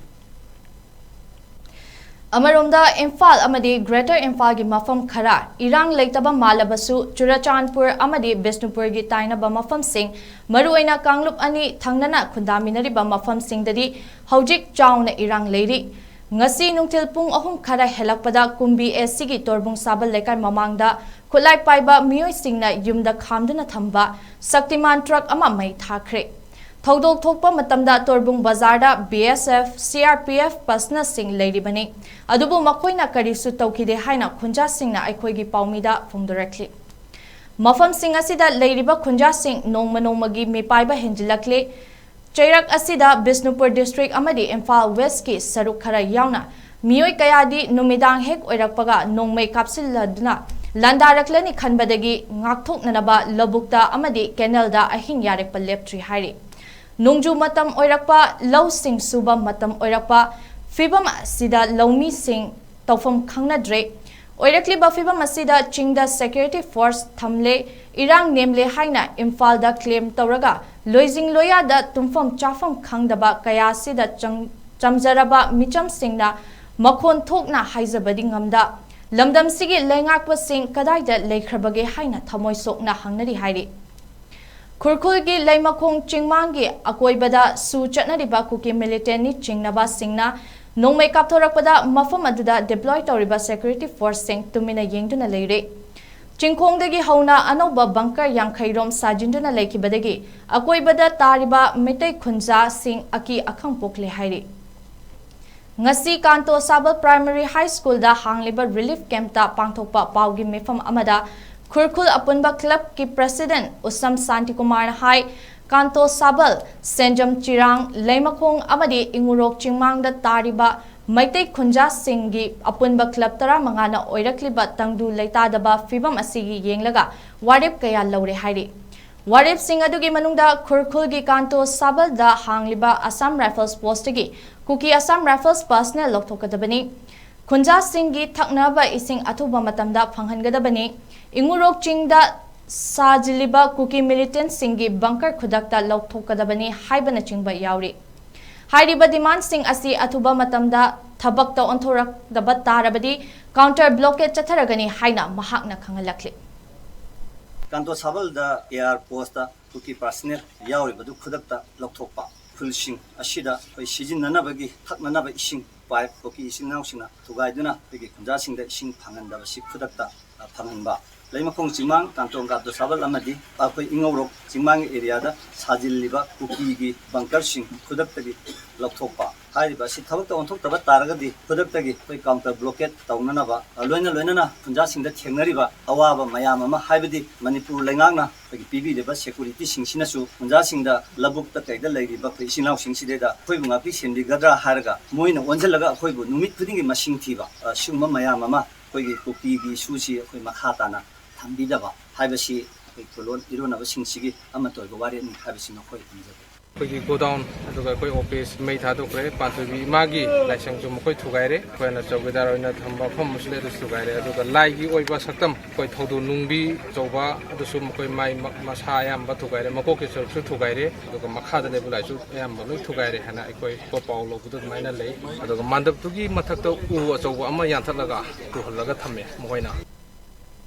ꯑꯃꯔꯣꯝꯗ, ꯏꯝꯐꯥꯜ ꯑꯃꯗꯤ Greater ꯏꯝꯐꯥꯜꯒꯤ ꯃꯐꯝ ꯈꯔ ꯏꯔꯥꯡ ꯂꯩꯇꯕ ꯃꯥꯜꯂꯕꯁꯨ, ꯆꯨꯔꯆꯥꯟꯄꯨꯔ ꯑꯃꯗꯤ ꯕꯤꯁꯅꯨꯄꯨꯔꯒꯤ ꯇꯥꯏꯅꯕ ꯃꯐꯝꯁꯤꯡ, ꯃꯔꯨꯑꯣꯏꯅ ꯀꯥꯡꯂꯨꯞ ꯑꯅꯤ ꯊꯪꯅꯅ ꯈꯨꯟꯗꯥꯃꯤꯟꯅꯔꯤꯕ ꯃꯐꯝꯁꯤꯡꯗꯗꯤ ꯍꯧꯖꯤꯛ ꯆꯥꯎꯅ ꯏꯔꯥꯡ ꯂꯩꯔꯤ꯫ ꯉꯁꯤ ꯅꯨꯡꯊꯤꯜ ꯄꯨꯡ ꯑꯍꯨꯝ ꯈꯔ ꯍꯦꯜꯂꯛꯄꯗ ꯀꯨꯝꯕꯤ ꯑꯦꯁ ꯁꯤꯒꯤ ꯇꯣꯔꯕꯨꯡ ꯁꯥꯕꯜ ꯂꯩꯀꯥꯏ ꯃꯃꯥꯡꯗ ꯈꯨꯠꯂꯥꯏ ꯄꯥꯏꯕ ꯃꯤꯑꯣꯏꯁꯤꯡꯅ ꯌꯨꯝꯗ ꯈꯥꯝꯗꯨꯅ ꯊꯝꯕ ꯁꯛꯇꯤꯃꯥꯟ ꯇ꯭ꯔꯛ ꯑꯃ ꯃꯩ ꯊꯥꯈ꯭ꯔꯦ꯫ ꯊꯧꯗꯣꯛ ꯊꯣꯛꯄ ꯃꯇꯝꯗ ꯇꯣꯔꯕꯨꯡ ꯕꯖꯥꯔꯗ B S F, C R P F ꯄꯔꯁꯅꯦꯜꯁꯤꯡ ꯂꯩꯔꯤꯕꯅꯤ꯫ ꯑꯗꯨꯕꯨ ꯃꯈꯣꯏꯅ ꯀꯔꯤꯁꯨ ꯇꯧꯈꯤꯗꯦ ꯍꯥꯏꯅ ꯈꯨꯟꯖꯥꯁꯤꯡꯅ ꯑꯩꯈꯣꯏꯒꯤ ꯄꯥꯎꯃꯤꯗ ꯐꯣꯡꯗꯣꯔꯛꯂꯤ꯫ ꯃꯐꯝꯁꯤꯡ ꯑꯁꯤꯗ ꯂꯩꯔꯤꯕ ꯈꯨꯟꯖꯥꯁꯤꯡ ꯅꯣꯡꯃ ꯅꯣꯡꯃꯒꯤ ꯃꯤꯄꯥꯏꯕ ꯍꯦꯟꯖꯤꯜꯂꯛꯂꯤ꯫ ꯆꯩꯔꯛ ꯑꯁꯤꯗ ꯕꯤꯁꯅꯨꯄꯨꯔ ꯗꯤꯁꯇ꯭ꯔꯤꯛ ꯑꯃꯗꯤ ꯏꯝꯐꯥꯜ ꯋꯦꯁꯀꯤ ꯁꯔꯨꯛ ꯈꯔ ꯌꯥꯎꯅ ꯃꯤꯑꯣꯏ ꯀꯌꯥꯗꯤ ꯅꯨꯃꯤꯗꯥꯡ ꯍꯦꯛ ꯑꯣꯏꯔꯛꯄꯒ ꯅꯣꯡꯃꯩ ꯀꯥꯞꯁꯤꯜꯂꯗꯨꯅ ꯂꯥꯟꯗꯥꯔꯛꯂꯅꯤ ꯈꯟꯕꯗꯒꯤ ꯉꯥꯛꯊꯣꯛꯅꯅꯕ ꯂꯧꯕꯨꯛꯇ ꯑꯃꯗꯤ ꯀꯦꯅꯦꯜꯗ ꯑꯍꯤꯡ ꯌꯥꯔꯦꯛꯄ ꯂꯦꯞꯇ꯭ꯔꯤ ꯍꯥꯏꯔꯤ꯫ ꯅꯣꯡꯖꯨ ꯃꯇꯝ ꯑꯣꯏꯔꯛꯄ, ꯂꯧꯁꯤꯡ ꯁꯨꯕ ꯃꯇꯝ ꯑꯣꯏꯔꯛꯄ ꯐꯤꯚꯝ ꯑꯁꯤꯗ ꯂꯧꯃꯤꯁꯤꯡ ꯇꯧꯐꯝ ꯈꯪꯅꯗ꯭ꯔꯦ꯫ ꯑꯣꯏꯔꯛꯂꯤꯕ ꯐꯤꯚꯝ ꯑꯁꯤꯗ ꯆꯤꯡꯗ security force ꯊꯝꯂꯦ, ꯏꯔꯥꯡ ꯅꯦꯝꯂꯦ ꯍꯥꯏꯅ ꯏꯝꯐꯥꯜꯗ claim ꯇꯧꯔꯒ ꯂꯣꯏꯖꯤꯡ ꯂꯣꯌꯥꯗ ꯇꯨꯝꯐꯝ ꯆꯥꯐꯝ ꯈꯪꯗꯕ ꯀꯌꯥ ꯑꯁꯤꯗ ꯆꯪ-, ꯆꯝꯖꯔꯕ ꯃꯤꯆꯝꯁꯤꯡꯅ ꯃꯈꯣꯟ ꯊꯣꯛꯅ ꯍꯥꯏꯖꯕꯗꯤ ꯉꯝꯗ, ꯂꯝꯗꯝꯁꯤꯒꯤ ꯂꯩꯉꯥꯛꯄꯁꯤꯡ ꯀꯗꯥꯏꯗ ꯂꯩꯈ꯭ꯔꯕꯒꯦ ꯍꯥꯏꯅ ꯊꯃꯣꯏ ꯁꯣꯛꯅ ꯍꯪꯅꯔꯤ ꯍꯥꯏꯔꯤ꯫ ꯈꯨꯔꯈꯨꯜꯒꯤ ꯂꯩꯃꯈꯣꯡ ꯆꯤꯡꯃꯥꯡꯒꯤ ꯑꯀꯣꯏꯕꯗ ꯁꯨ ꯆꯠꯅꯔꯤꯕ ꯀꯨꯀꯤ militantꯅꯤ ꯆꯤꯡꯅꯕꯁꯤꯡꯅ ꯅꯣꯡꯃꯩ ꯀꯥꯞꯊꯣꯔꯛꯄꯗ ꯃꯐꯝ ꯑꯗꯨꯗ deploy ꯇꯧꯔꯤꯕ security forceꯁꯤꯡ ꯇꯨꯃꯤꯟꯅ ꯌꯦꯡꯗꯨꯅ ꯂꯩꯔꯦ꯫ ꯆꯤꯡꯈꯣꯡꯗꯒꯤ ꯍꯧꯅ ꯑꯅꯧꯕ bunker ꯌꯥꯡꯈꯩ ꯔꯣꯝ ꯁꯥꯖꯤꯟꯗꯨꯅ ꯂꯩꯈꯤꯕꯗꯒꯤ ꯑꯀꯣꯏꯕꯗ ꯇꯥꯔꯤꯕ ꯃꯩꯇꯩ ꯈꯨꯟꯖꯥꯁꯤꯡ ꯑꯀꯤ ꯑꯈꯪ ꯄꯣꯛꯂꯦ ꯍꯥꯏꯔꯤ꯫ ꯉꯁꯤ ꯀꯥꯟꯇꯣ ꯁꯥꯕꯜ Primary High Schoolꯗ ꯍꯥꯡꯂꯤꯕ relief campꯇ ꯄꯥꯡꯊꯣꯛꯄ ꯄꯥꯎꯒꯤ ꯃꯤꯐꯝ ꯑꯃꯗ ꯈꯨꯔꯈꯨꯜ ꯑꯄꯨꯟꯕ clubꯀꯤ president ꯎꯁꯝ ꯁꯥꯟꯇꯤꯀꯨꯃꯥꯔꯅ ꯍꯥꯏ, ꯀꯥꯟꯇꯣ ꯁꯥꯕꯜ, ꯁꯦꯟꯖꯝ ꯆꯤꯔꯥꯡ, ꯂꯩꯃꯈꯣꯡ ꯑꯃꯗꯤ ꯏꯉꯨꯔꯣꯛ ꯆꯤꯡꯃꯥꯡꯗ ꯇꯥꯔꯤꯕ ꯃꯩꯇꯩ ꯈꯨꯟꯖꯥꯁꯤꯡꯒꯤ ꯑꯄꯨꯟꯕ club ꯇꯔꯥꯃꯉꯥꯅ ꯑꯣꯏꯔꯛꯂꯤꯕ ꯇꯪꯗꯨ ꯂꯩꯇꯥꯗꯕ ꯐꯤꯕꯝ ꯑꯁꯤꯒꯤ ꯌꯦꯡꯂꯒ ꯋꯥꯔꯦꯞ ꯀꯌꯥ ꯂꯧꯔꯦ ꯍꯥꯏꯔꯤ꯫ ꯋꯥꯔꯦꯞꯁꯤꯡ ꯑꯗꯨꯒꯤ ꯃꯅꯨꯡꯗ ꯈꯨꯔꯈꯨꯜꯒꯤ ꯀꯥꯟꯇꯣ ꯁꯥꯕꯜꯗ ꯍꯥꯡꯂꯤꯕ Assam Rifles postꯇꯒꯤ ꯀꯨꯀꯤ Assam Rifles personnel ꯂꯧꯊꯣꯛꯀꯗꯕꯅꯤ꯫ ꯈꯨꯟꯖꯥꯁꯤꯡꯒꯤ ꯊꯛꯅꯕ ꯏꯁꯤꯡ ꯑꯊꯨꯕ ꯃꯇꯝꯗ ꯐꯪꯍꯟꯒꯗꯕꯅꯤ꯫ ꯏꯉꯨꯔꯣꯛ ꯆꯤꯡꯗ ꯁꯥꯖꯤꯜꯂꯤꯕ ꯀꯨꯀꯤ militantꯁꯤꯡꯒꯤ bunker ꯈꯨꯗꯛꯇ ꯂꯧꯊꯣꯛꯀꯗꯕꯅꯤ ꯍꯥꯏꯕꯅꯆꯤꯡꯕ ꯌꯥꯎꯔꯤ꯫ ꯍꯥꯏꯔꯤꯕ demandꯁꯤꯡ ꯑꯁꯤ ꯑꯊꯨꯕ ꯃꯇꯝꯗ ꯊꯕꯛꯇ ꯑꯣꯟꯊꯣꯔꯛꯇꯕ ꯇꯥꯔꯕꯗꯤ counter blockade ꯆꯠꯊꯔꯒꯅꯤ ꯍꯥꯏꯅ ꯃꯍꯥꯛꯅ ꯈꯪꯍꯜꯂꯛꯂꯤ꯫ ꯀꯥꯟꯇꯣ ꯁꯥꯕꯜꯗ ꯑꯦꯌꯥꯔ ꯄꯣꯁꯇ ꯀꯨꯀꯤ personnel ꯌꯥꯎꯔꯤꯕꯗꯨ ꯈꯨꯗꯛꯇ ꯂꯧꯊꯣꯛꯄ꯫ ꯈꯨꯜꯁꯤꯡ ꯑꯁꯤꯗ ꯑꯩꯈꯣꯏ ꯁꯤꯖꯤꯟꯅꯅꯕꯒꯤ ꯊꯛꯅꯅꯕ ꯏꯁꯤꯡ pipe ꯀꯨꯀꯤ ꯏꯆꯤꯟ ꯏꯅꯥꯎꯁꯤꯡꯅ ꯊꯨꯒꯥꯏꯗꯨꯅ ꯑꯩꯈꯣꯏꯒꯤ ꯈꯨꯟꯖꯥꯁꯤꯡꯗ ꯏꯁꯤꯡ ꯐꯪꯍꯟꯗꯕꯁꯤ ꯈꯨꯗꯛꯇ ꯐꯪꯍꯟꯕ꯫ ꯂꯩꯃꯈꯣꯡ ꯆꯤꯡꯃꯥꯡ, ꯀꯥꯟꯇꯣ ꯁꯥꯕꯜ ꯑꯃꯗꯤ ꯑꯩꯈꯣꯏ ꯏꯉꯧꯔꯣꯛ ꯆꯤꯡꯃꯥꯡ areaꯗ ꯁꯥꯖꯤꯜꯂꯤꯕ ꯀꯨꯀꯤꯒꯤ bunkerꯁꯤꯡ ꯈꯨꯗꯛꯇꯒꯤ ꯂꯧꯊꯣꯛꯄ꯫ ꯍꯥꯏꯔꯤꯕ ꯑꯁꯤ ꯊꯕꯛꯇ ꯑꯣꯟꯊꯣꯛꯇꯕ ꯇꯥꯔꯒꯗꯤ ꯈꯨꯗꯛꯇꯒꯤ ꯑꯩꯈꯣꯏ counter blockade ꯇꯧꯅꯅꯕ, ꯂꯣꯏꯅ ꯂꯣꯏꯅꯅ ꯈꯨꯟꯖꯥꯁꯤꯡꯗ ꯊꯦꯡꯅꯔꯤꯕ ꯑꯋꯥꯕ ꯃꯌꯥꯝ ꯑꯃ, ꯍꯥꯏꯕꯗꯤ ꯃꯅꯤꯄꯨꯔ ꯂꯩꯉꯥꯛꯅ ꯑꯩꯈꯣꯏꯒꯤ ꯄꯤꯕꯤꯔꯤꯕ securityꯁꯤꯡꯁꯤꯅꯁꯨ ꯈꯨꯟꯖꯥꯁꯤꯡꯗ ꯂꯧꯕꯨꯛꯇ ꯀꯩꯗ ꯂꯩꯔꯤꯕ ꯑꯩꯈꯣꯏ ꯏꯆꯤꯟ ꯏꯅꯥꯎꯁꯤꯡꯁꯤꯗꯩꯗ ꯑꯩꯈꯣꯏꯕꯨ ꯉꯥꯛꯄꯤ ꯁꯦꯟꯕꯤꯒꯗ꯭ꯔꯥ ꯍꯥꯏꯔꯒ ꯃꯣꯏꯅ ꯑꯣꯟꯁꯤꯜꯂꯒ ꯑꯩꯈꯣꯏꯕꯨ ꯅꯨꯃꯤꯠ ꯈꯨꯗꯤꯡꯒꯤ ꯃꯁꯤꯡ ꯊꯤꯕ, ꯑ, ꯁꯤꯒꯨꯝꯕ ꯃꯌꯥꯝ ꯑꯃ ꯑꯩꯈꯣꯏꯒꯤ ꯀꯨꯀꯤꯒꯤ ꯏꯁꯨꯁꯤ ꯑꯩꯈꯣꯏ ꯃꯈꯥ ꯇꯥꯅ ꯊꯝꯕꯤꯗꯕ ꯍꯥꯏꯕꯁꯤ ꯑꯩꯈꯣꯏ ꯈꯨꯂꯣꯟ ꯏꯔꯣꯟꯅꯕꯁꯤꯡꯁꯤꯒꯤ ꯑꯃꯠꯇ ꯑꯣꯏꯕ ꯋꯥꯔꯦꯞꯅꯤ ꯍꯥꯏꯕꯁꯤ ꯃꯈꯣꯏ ꯊꯝꯖꯒꯦ꯫ ꯑꯩꯈꯣꯏꯒꯤ godown ꯑꯗꯨꯒ ꯑꯩꯈꯣꯏ office ꯃꯩ ꯊꯥꯗꯣꯛꯈ꯭ꯔꯦ꯫ ꯄꯥꯟꯊꯣꯏꯕꯤ ꯏꯃꯥꯒꯤ ꯂꯥꯏꯁꯪꯁꯨ ꯃꯈꯣꯏ ꯊꯨꯒꯥꯏꯔꯦ꯫ ꯑꯩꯈꯣꯏꯅ ꯆꯧꯀꯤꯗꯥꯔ ꯑꯣꯏꯅ ꯊꯝꯕ ꯃꯐꯝ ꯑꯃꯁꯨ ꯂꯩ, ꯑꯗꯨꯁꯨ ꯊꯨꯒꯥꯏꯔꯦ꯫ ꯑꯗꯨꯒ ꯂꯥꯏꯒꯤ ꯑꯣꯏꯕ ꯁꯛꯇꯝ ꯑꯩꯈꯣꯏ ꯊꯧꯗꯣ ꯅꯨꯡꯕꯤ ꯑꯆꯧꯕ ꯑꯗꯨꯁꯨ ꯃꯈꯣꯏ ꯃꯥꯏ ꯃ-, ꯃꯁꯥ ꯑꯌꯥꯝꯕ ꯊꯨꯒꯥꯏꯔꯦ, ꯃꯀꯣꯛꯀꯤ ꯁꯔꯨꯛꯁꯨ ꯊꯨꯒꯥꯏꯔꯦ꯫ ꯑꯗꯨꯒ ꯃꯈꯥꯗ ꯂꯩꯕ ꯂꯥꯏꯁꯨ ꯑꯌꯥꯝꯕ ꯂꯣꯏ ꯊꯨꯒꯥꯏꯔꯦ ꯍꯥꯏꯅ ꯑꯩꯈꯣꯏ ꯄꯥꯎ ꯂꯧꯕꯗ ꯑꯗꯨꯃꯥꯏꯅ ꯂꯩ꯫ ꯑꯗꯨꯒ ꯃꯟꯗꯞꯇꯨꯒꯤ ꯃꯊꯛꯇ ꯎ ꯑꯆꯧꯕ ꯑꯃ ꯌꯥꯟꯊꯠꯂꯒ ꯇꯨꯍꯜꯂꯒ ꯊꯝꯃꯦ ꯃꯈꯣꯏꯅ꯫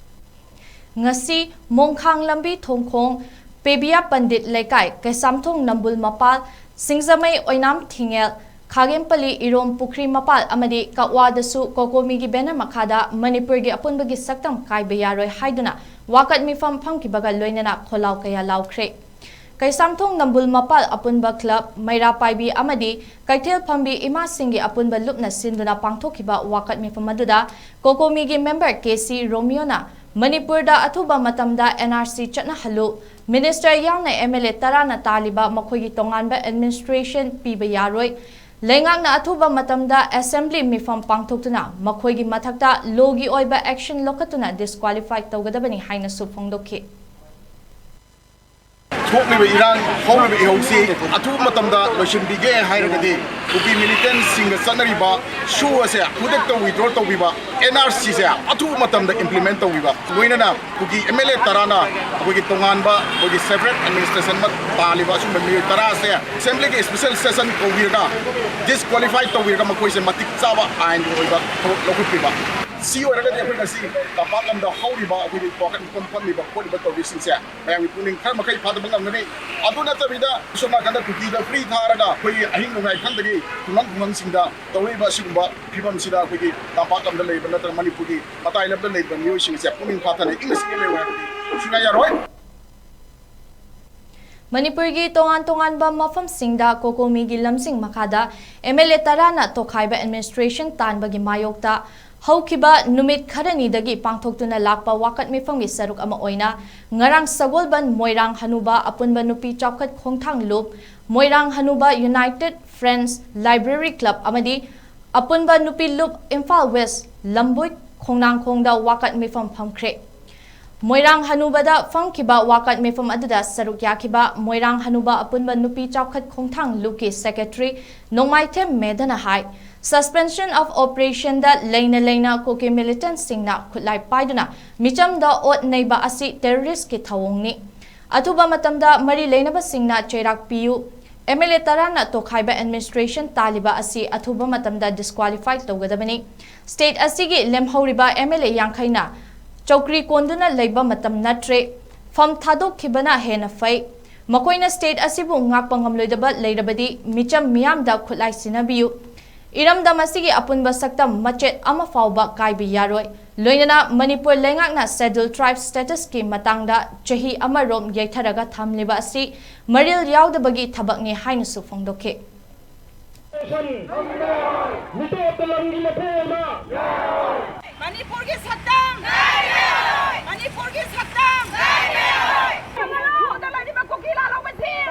ꯉꯁꯤ ꯃꯣꯡꯈꯥꯡ ꯂꯝꯕꯤ ꯊꯣꯡꯈꯣꯡ ꯄꯦꯕꯤꯌꯥ ꯄꯟꯗꯤꯠ ꯂꯩꯀꯥꯏ, ꯀꯩꯁꯥꯝꯊꯣꯡ ꯅꯝꯕꯨꯜ ꯃꯄꯥꯜ, ꯁꯤꯡꯖꯃꯩ ꯑꯣꯏꯅꯥꯝ ꯊꯤꯡꯉꯦꯜ, ꯈꯥꯒꯦꯝꯄꯜꯂꯤ, ꯏꯔꯣꯝ ꯄꯨꯈ꯭ꯔꯤ ꯃꯄꯥꯜ ꯑꯃꯗꯤ ꯀꯛꯋꯥꯗꯁꯨ ꯀꯣꯀꯣꯃꯤꯒꯤ ꯕꯦꯅꯔ ꯃꯈꯥꯗ ꯃꯅꯤꯄꯨꯔꯒꯤ ꯑꯄꯨꯟꯕꯒꯤ ꯁꯛꯇꯝ ꯀꯥꯏꯕ ꯌꯥꯔꯣꯏ ꯍꯥꯏꯗꯨꯅ ꯋꯥꯀꯠ ꯃꯤꯐꯝ ꯐꯝꯈꯤꯕꯒ ꯂꯣꯏꯅꯅ ꯈꯣꯜꯂꯥꯎ ꯀꯌꯥ ꯂꯥꯎꯈ꯭ꯔꯦ꯫ ꯀꯩꯁꯥꯝꯊꯣꯡ ꯅꯝꯕꯨꯜ ꯃꯄꯥꯜ ꯑꯄꯨꯟꯕ ꯀ꯭ꯂꯕ, ꯃꯩꯔꯥ ꯄꯥꯏꯕꯤ ꯑꯃꯗꯤ ꯀꯩꯊꯦꯜ ꯐꯝꯕꯤ ꯏꯃꯥꯁꯤꯡꯒꯤ ꯑꯄꯨꯟꯕ ꯂꯨꯞꯅ ꯁꯤꯟꯗꯨꯅ ꯄꯥꯡꯊꯣꯛꯈꯤꯕ ꯋꯥꯀꯠ ꯃꯤꯐꯝ ꯑꯗꯨꯗ ꯀꯣꯀꯣꯃꯤꯒꯤ ꯃꯦꯝꯕꯔ ꯀꯦ ꯁꯤ ꯔꯣꯃꯤꯌꯣꯅ ꯃꯅꯤꯄꯨꯔꯗ ꯑꯊꯨꯕ ꯃꯇꯝꯗ ꯑꯦꯟ ꯑꯥꯔ ꯁꯤ ꯆꯠꯅꯍꯜꯂꯨ, ꯃꯤꯅꯤꯁꯇꯔ ꯌꯥꯎꯅ ꯑꯦꯝ ꯑꯦꯜ ꯑꯦ ꯇꯔꯥꯅ ꯇꯥꯜꯂꯤꯕ ꯃꯈꯣꯏꯒꯤ ꯇꯣꯉꯥꯟꯕ ꯑꯦꯗꯃꯤꯅꯤꯁꯇ꯭ꯔꯦꯁꯟ ꯄꯤꯕ ꯌꯥꯔꯣꯏ, ꯂꯩꯉꯥꯛꯅ ꯑꯊꯨꯕ ꯃꯇꯝꯗ ꯑꯦꯁꯦꯝꯕ꯭ꯂꯤ ꯃꯤꯐꯝ ꯄꯥꯡꯊꯣꯛꯇꯨꯅ ꯃꯈꯣꯏꯒꯤ ꯃꯊꯛꯇ ꯂꯣꯒꯤ ꯑꯣꯏꯕ ꯑꯦꯛꯁꯟ ꯂꯧꯈꯠꯇꯨꯅ ꯗꯤꯁꯀ꯭ꯋꯥꯂꯤꯐꯥꯏ ꯇꯧꯒꯗꯕꯅꯤ ꯍꯥꯏꯅꯁꯨ ꯐꯣꯡꯗꯣꯛꯈꯤ꯫ ꯊꯣꯛꯂꯤꯕ ꯏꯔꯥꯡ, ꯍꯧꯔꯤꯕ ꯏꯍꯧꯁꯤ ꯑꯊꯨꯕ ꯃꯇꯝꯗ ꯂꯣꯏꯁꯤꯟꯕꯤꯒꯦ ꯍꯥꯏꯔꯒꯗꯤ ꯀꯨꯀꯤ ꯃꯤꯂꯤꯇꯦꯟꯁꯤꯡꯒ ꯆꯠꯅꯔꯤꯕ ꯁꯨ ꯑꯁꯦ ꯈꯨꯗꯛꯇ ꯋꯤꯗ꯭ꯔꯣ ꯇꯧꯕꯤꯕ, ꯑꯦꯟ ꯑꯥꯔ ꯁꯤꯁꯦ ꯑꯊꯨꯕ ꯃꯇꯝꯗ ꯏꯝꯄ꯭ꯂꯤꯃꯦꯟ ꯇꯧꯕꯤꯕ, ꯂꯣꯏꯅꯅ ꯀꯨꯀꯤ ꯑꯦꯝ ꯑꯦꯜ ꯑꯦ ꯇꯔꯥꯅ ꯑꯩꯈꯣꯏꯒꯤ ꯇꯣꯉꯥꯟꯕ ꯑꯩꯈꯣꯏꯒꯤ ꯁꯦꯄꯔꯦꯠ ꯑꯦꯗꯃꯤꯅꯤꯁꯇ꯭ꯔꯦꯁꯟ ꯑꯃ ꯇꯥꯜꯂꯤꯕ ꯑꯁꯨꯝꯕ ꯃꯤꯑꯣꯏ ꯇꯔꯥ ꯑꯁꯦ ꯑꯦꯁꯦꯝꯕ꯭ꯂꯤꯒꯤ ꯁ꯭ꯄꯦꯁꯦꯜ ꯁꯦꯁꯟ ꯀꯧꯕꯤꯔꯒ ꯗꯤꯁꯀ꯭ꯋꯥꯂꯤꯐꯥꯏ ꯇꯧꯕꯤꯔꯒ ꯃꯈꯣꯏꯁꯦ ꯃꯇꯤꯛ ꯆꯥꯕ ꯑꯥꯏꯟꯒꯤ ꯑꯣꯏꯕ ꯊꯕꯛ ꯂꯧꯈꯠꯄꯤꯕ꯫ ꯁꯤ ꯑꯣꯏꯔꯒꯗꯤ ꯑꯩꯈꯣꯏ ꯉꯁꯤ ꯇꯝꯄꯥꯛ ꯂꯝꯗ ꯍꯧꯔꯤꯕ ꯑꯩꯈꯣꯏꯒꯤ ꯋꯥꯀꯠ ꯃꯤꯐꯝ ꯐꯝꯂꯤꯕ ꯈꯣꯠꯂꯤꯕ ꯇꯧꯔꯤꯁꯤꯡꯁꯦ ꯃꯌꯥꯝꯒꯤ ꯄꯨꯛꯅꯤꯡ ꯈꯔ ꯃꯈꯩ ꯐꯥꯗꯕ ꯉꯝꯒꯅꯤ꯫ ꯑꯗꯨ ꯅꯠꯇꯕꯤꯗ ꯁꯣꯝ ꯅꯥꯀꯟꯗ ꯀꯨꯀꯤꯗ ꯐ꯭ꯔꯤ ꯊꯥꯔꯒ ꯑꯩꯈꯣꯏꯒꯤ ꯑꯍꯤꯡ ꯅꯣꯡꯌꯥꯏ ꯈꯪꯗꯒꯤ ꯈꯨꯡꯒꯪ ꯈꯨꯡꯒꯪꯁꯤꯡꯗ ꯇꯧꯔꯤꯕ ꯑꯁꯤꯒꯨꯝꯕ ꯐꯤꯕꯝꯁꯤꯗ ꯑꯩꯈꯣꯏꯒꯤ ꯇꯝꯄꯥꯛ ꯂꯝꯗ ꯂꯩꯕ ꯅꯠꯇ꯭ꯔꯒ ꯃꯅꯤꯄꯨꯔꯒꯤ ꯃꯇꯥꯏ ꯂꯝꯗ ꯂꯩꯕ ꯃꯤꯑꯣꯏꯁꯤꯡꯁꯦ ꯄꯨꯛꯅꯤꯡ ꯐꯥꯊꯅ ꯏꯪꯅ ꯆꯤꯛꯅ ꯂꯩꯌꯨ ꯍꯥꯏꯕꯗꯤ ꯁꯨꯡꯌꯥ ꯌꯥꯔꯣꯏ꯫ ꯃꯅꯤꯄꯨꯔꯒꯤ ꯇꯣꯉꯥꯟ ꯇꯣꯉꯥꯟꯕ ꯃꯐꯝꯁꯤꯡꯗ ꯀꯣꯀꯣꯃꯤꯒꯤ ꯂꯝꯁꯤꯡ ꯃꯈꯥꯗ ꯑꯦꯝ ꯑꯦꯜ ꯑꯦ ꯇꯔꯥꯅ ꯇꯣꯈꯥꯏꯕ ꯑꯦꯗꯃꯤꯅꯤꯁꯇ꯭ꯔꯦꯁꯟ ꯇꯥꯟꯕꯒꯤ ꯃꯥꯌꯣꯛꯇ ꯍꯧꯈꯤꯕ ꯅꯨꯃꯤꯠ ꯈꯔꯅꯤꯗꯒꯤ ꯄꯥꯡꯊꯣꯛꯇꯨꯅ ꯂꯥꯛꯄ ꯋꯥꯀꯠ ꯃꯤꯐꯝꯒꯤ ꯁꯔꯨꯛ ꯑꯃ ꯑꯣꯏꯅ ꯉꯔꯥꯡ ꯁꯒꯣꯜꯕꯟ ꯃꯣꯏꯔꯥꯡ ꯍꯅꯨꯕ ꯑꯄꯨꯟꯕ ꯅꯨꯄꯤ ꯆꯥꯎꯈꯠ ꯈꯣꯡꯊꯥꯡ ꯂꯨꯞ, ꯃꯣꯏꯔꯥꯡ ꯍꯅꯨꯕ ꯌꯨꯅꯥꯏꯇꯦꯗ ꯐ꯭ꯔꯦꯟꯁ ꯂꯥꯏꯕ꯭ꯔꯦꯔꯤ ꯀ꯭ꯂꯕ ꯑꯃꯗꯤ ꯑꯄꯨꯟꯕ ꯅꯨꯄꯤ ꯂꯨꯞ ꯏꯝꯐꯥꯜ ꯋꯦꯁ ꯂꯝꯕꯣꯏ ꯈꯣꯡꯅꯥꯡꯈꯣꯡꯗ ꯋꯥꯀꯠ ꯃꯤꯐꯝ ꯐꯝꯈ꯭ꯔꯦ꯫ ꯃꯣꯏꯔꯥꯡ ꯍꯅꯨꯕꯗ ꯐꯝꯈꯤꯕ ꯋꯥꯀꯠ ꯃꯤꯐꯝ ꯑꯗꯨꯗ ꯁꯔꯨꯛ ꯌꯥꯈꯤꯕ ꯃꯣꯏꯔꯥꯡ ꯍꯅꯨꯕ ꯑꯄꯨꯟꯕ ꯅꯨꯄꯤ ꯆꯥꯎꯈꯠ ꯈꯣꯡꯊꯥꯡ ꯂꯨꯞꯀꯤ ꯁꯦꯀ꯭ꯔꯦꯇꯔꯤ ꯅꯣꯡꯃꯥꯏꯊꯦꯝ ꯃꯦꯙꯅ ꯍꯥꯏ, suspension of operationꯗ ꯂꯩꯅ ꯂꯩꯅ ꯀꯨꯀꯤ ꯃꯤꯂꯤꯇꯦꯟꯠꯁꯤꯡꯅ ꯈꯨꯠꯂꯥꯏ ꯄꯥꯏꯗꯨꯅ ꯃꯤꯆꯝꯗ ꯑꯣꯠ ꯅꯩꯕ ꯑꯁꯤ ꯇꯦꯔꯣꯔꯤꯁ꯭ꯠꯀꯤ ꯊꯧꯑꯣꯡꯅꯤ꯫ ꯑꯊꯨꯕ ꯃꯇꯝꯗ ꯃꯔꯤ ꯂꯩꯅꯕꯁꯤꯡꯅ ꯆꯩꯔꯥꯛ ꯄꯤꯌꯨ꯫ ꯑꯦꯝ ꯑꯦꯜ ꯑꯦ ꯇꯔꯥꯅ ꯇꯣꯈꯥꯏꯕ ꯑꯦꯗꯃꯤꯅꯤꯁꯇ꯭ꯔꯦꯁꯟ ꯇꯥꯜꯂꯤꯕ ꯑꯁꯤ ꯑꯊꯨꯕ ꯃꯇꯝꯗ ꯗꯤꯁꯀ꯭ꯋꯥꯂꯤꯐꯥꯏ ꯇꯧꯒꯗꯕꯅꯤ꯫ ꯁ꯭ꯇꯦꯠ ꯑꯁꯤꯒꯤ ꯂꯦꯝꯍꯧꯔꯤꯕ ꯑꯦꯝ ꯑꯦꯜ ꯑꯦ ꯌꯥꯡꯈꯩꯅ ꯆꯧꯀ꯭ꯔꯤ ꯀꯣꯟꯗꯨꯅ ꯂꯩꯕ ꯃꯇꯝ ꯅꯠꯇ꯭ꯔꯦ꯫ ꯐꯝ ꯊꯥꯗꯣꯛꯈꯤꯕꯅ ꯍꯦꯟꯅ ꯐꯩ꯫ ꯃꯈꯣꯏꯅ state ꯑꯁꯤꯕꯨ ꯉꯥꯛꯄ ꯉꯝꯂꯣꯏꯗꯕ ꯂꯩꯔꯕꯗꯤ ꯃꯤꯆꯝ ꯃꯤꯌꯥꯝꯗ ꯈꯨꯠꯂꯥꯏ ꯁꯤꯟꯅꯕꯤꯌꯨ꯫ ꯏꯔꯝꯗꯝ ꯑꯁꯤꯒꯤ ꯑꯄꯨꯟꯕ ꯁꯛꯇꯝ ꯃꯆꯦꯠ ꯑꯃ ꯐꯥꯎꯕ ꯀꯥꯏꯕ ꯌꯥꯔꯣꯏ꯫ ꯂꯣꯏꯅꯅ ꯃꯅꯤꯄꯨꯔ ꯂꯩꯉꯥꯛꯅ Scheduled Tribe status ꯀꯤ ꯃꯇꯥꯡꯗ ꯆꯍꯤ ꯑꯃꯔꯣꯝ ꯌꯩꯊꯔꯒ ꯊꯝꯂꯤꯕ ꯑꯁꯤ ꯃꯔꯤꯜ ꯌꯥꯎꯗꯕꯒꯤ ꯊꯕꯛꯅꯤ ꯍꯥꯏꯅꯁꯨ ꯐꯣꯡꯗꯣꯛꯈꯤ꯫ ꯃꯤꯇꯣꯞ ꯂꯝꯒꯤ ꯃꯄꯨ ꯑꯃ꯫ ꯃꯅꯤꯄꯨꯔꯒꯤ ꯁꯛꯇꯝ! ꯃꯅꯤꯄꯨꯔꯒꯤ ꯁꯛꯇꯝ! ꯁꯨꯗ ꯂꯩꯔꯤꯕ ꯀꯨꯀꯤ ꯂꯥꯜꯍꯧꯕꯁꯤꯡ!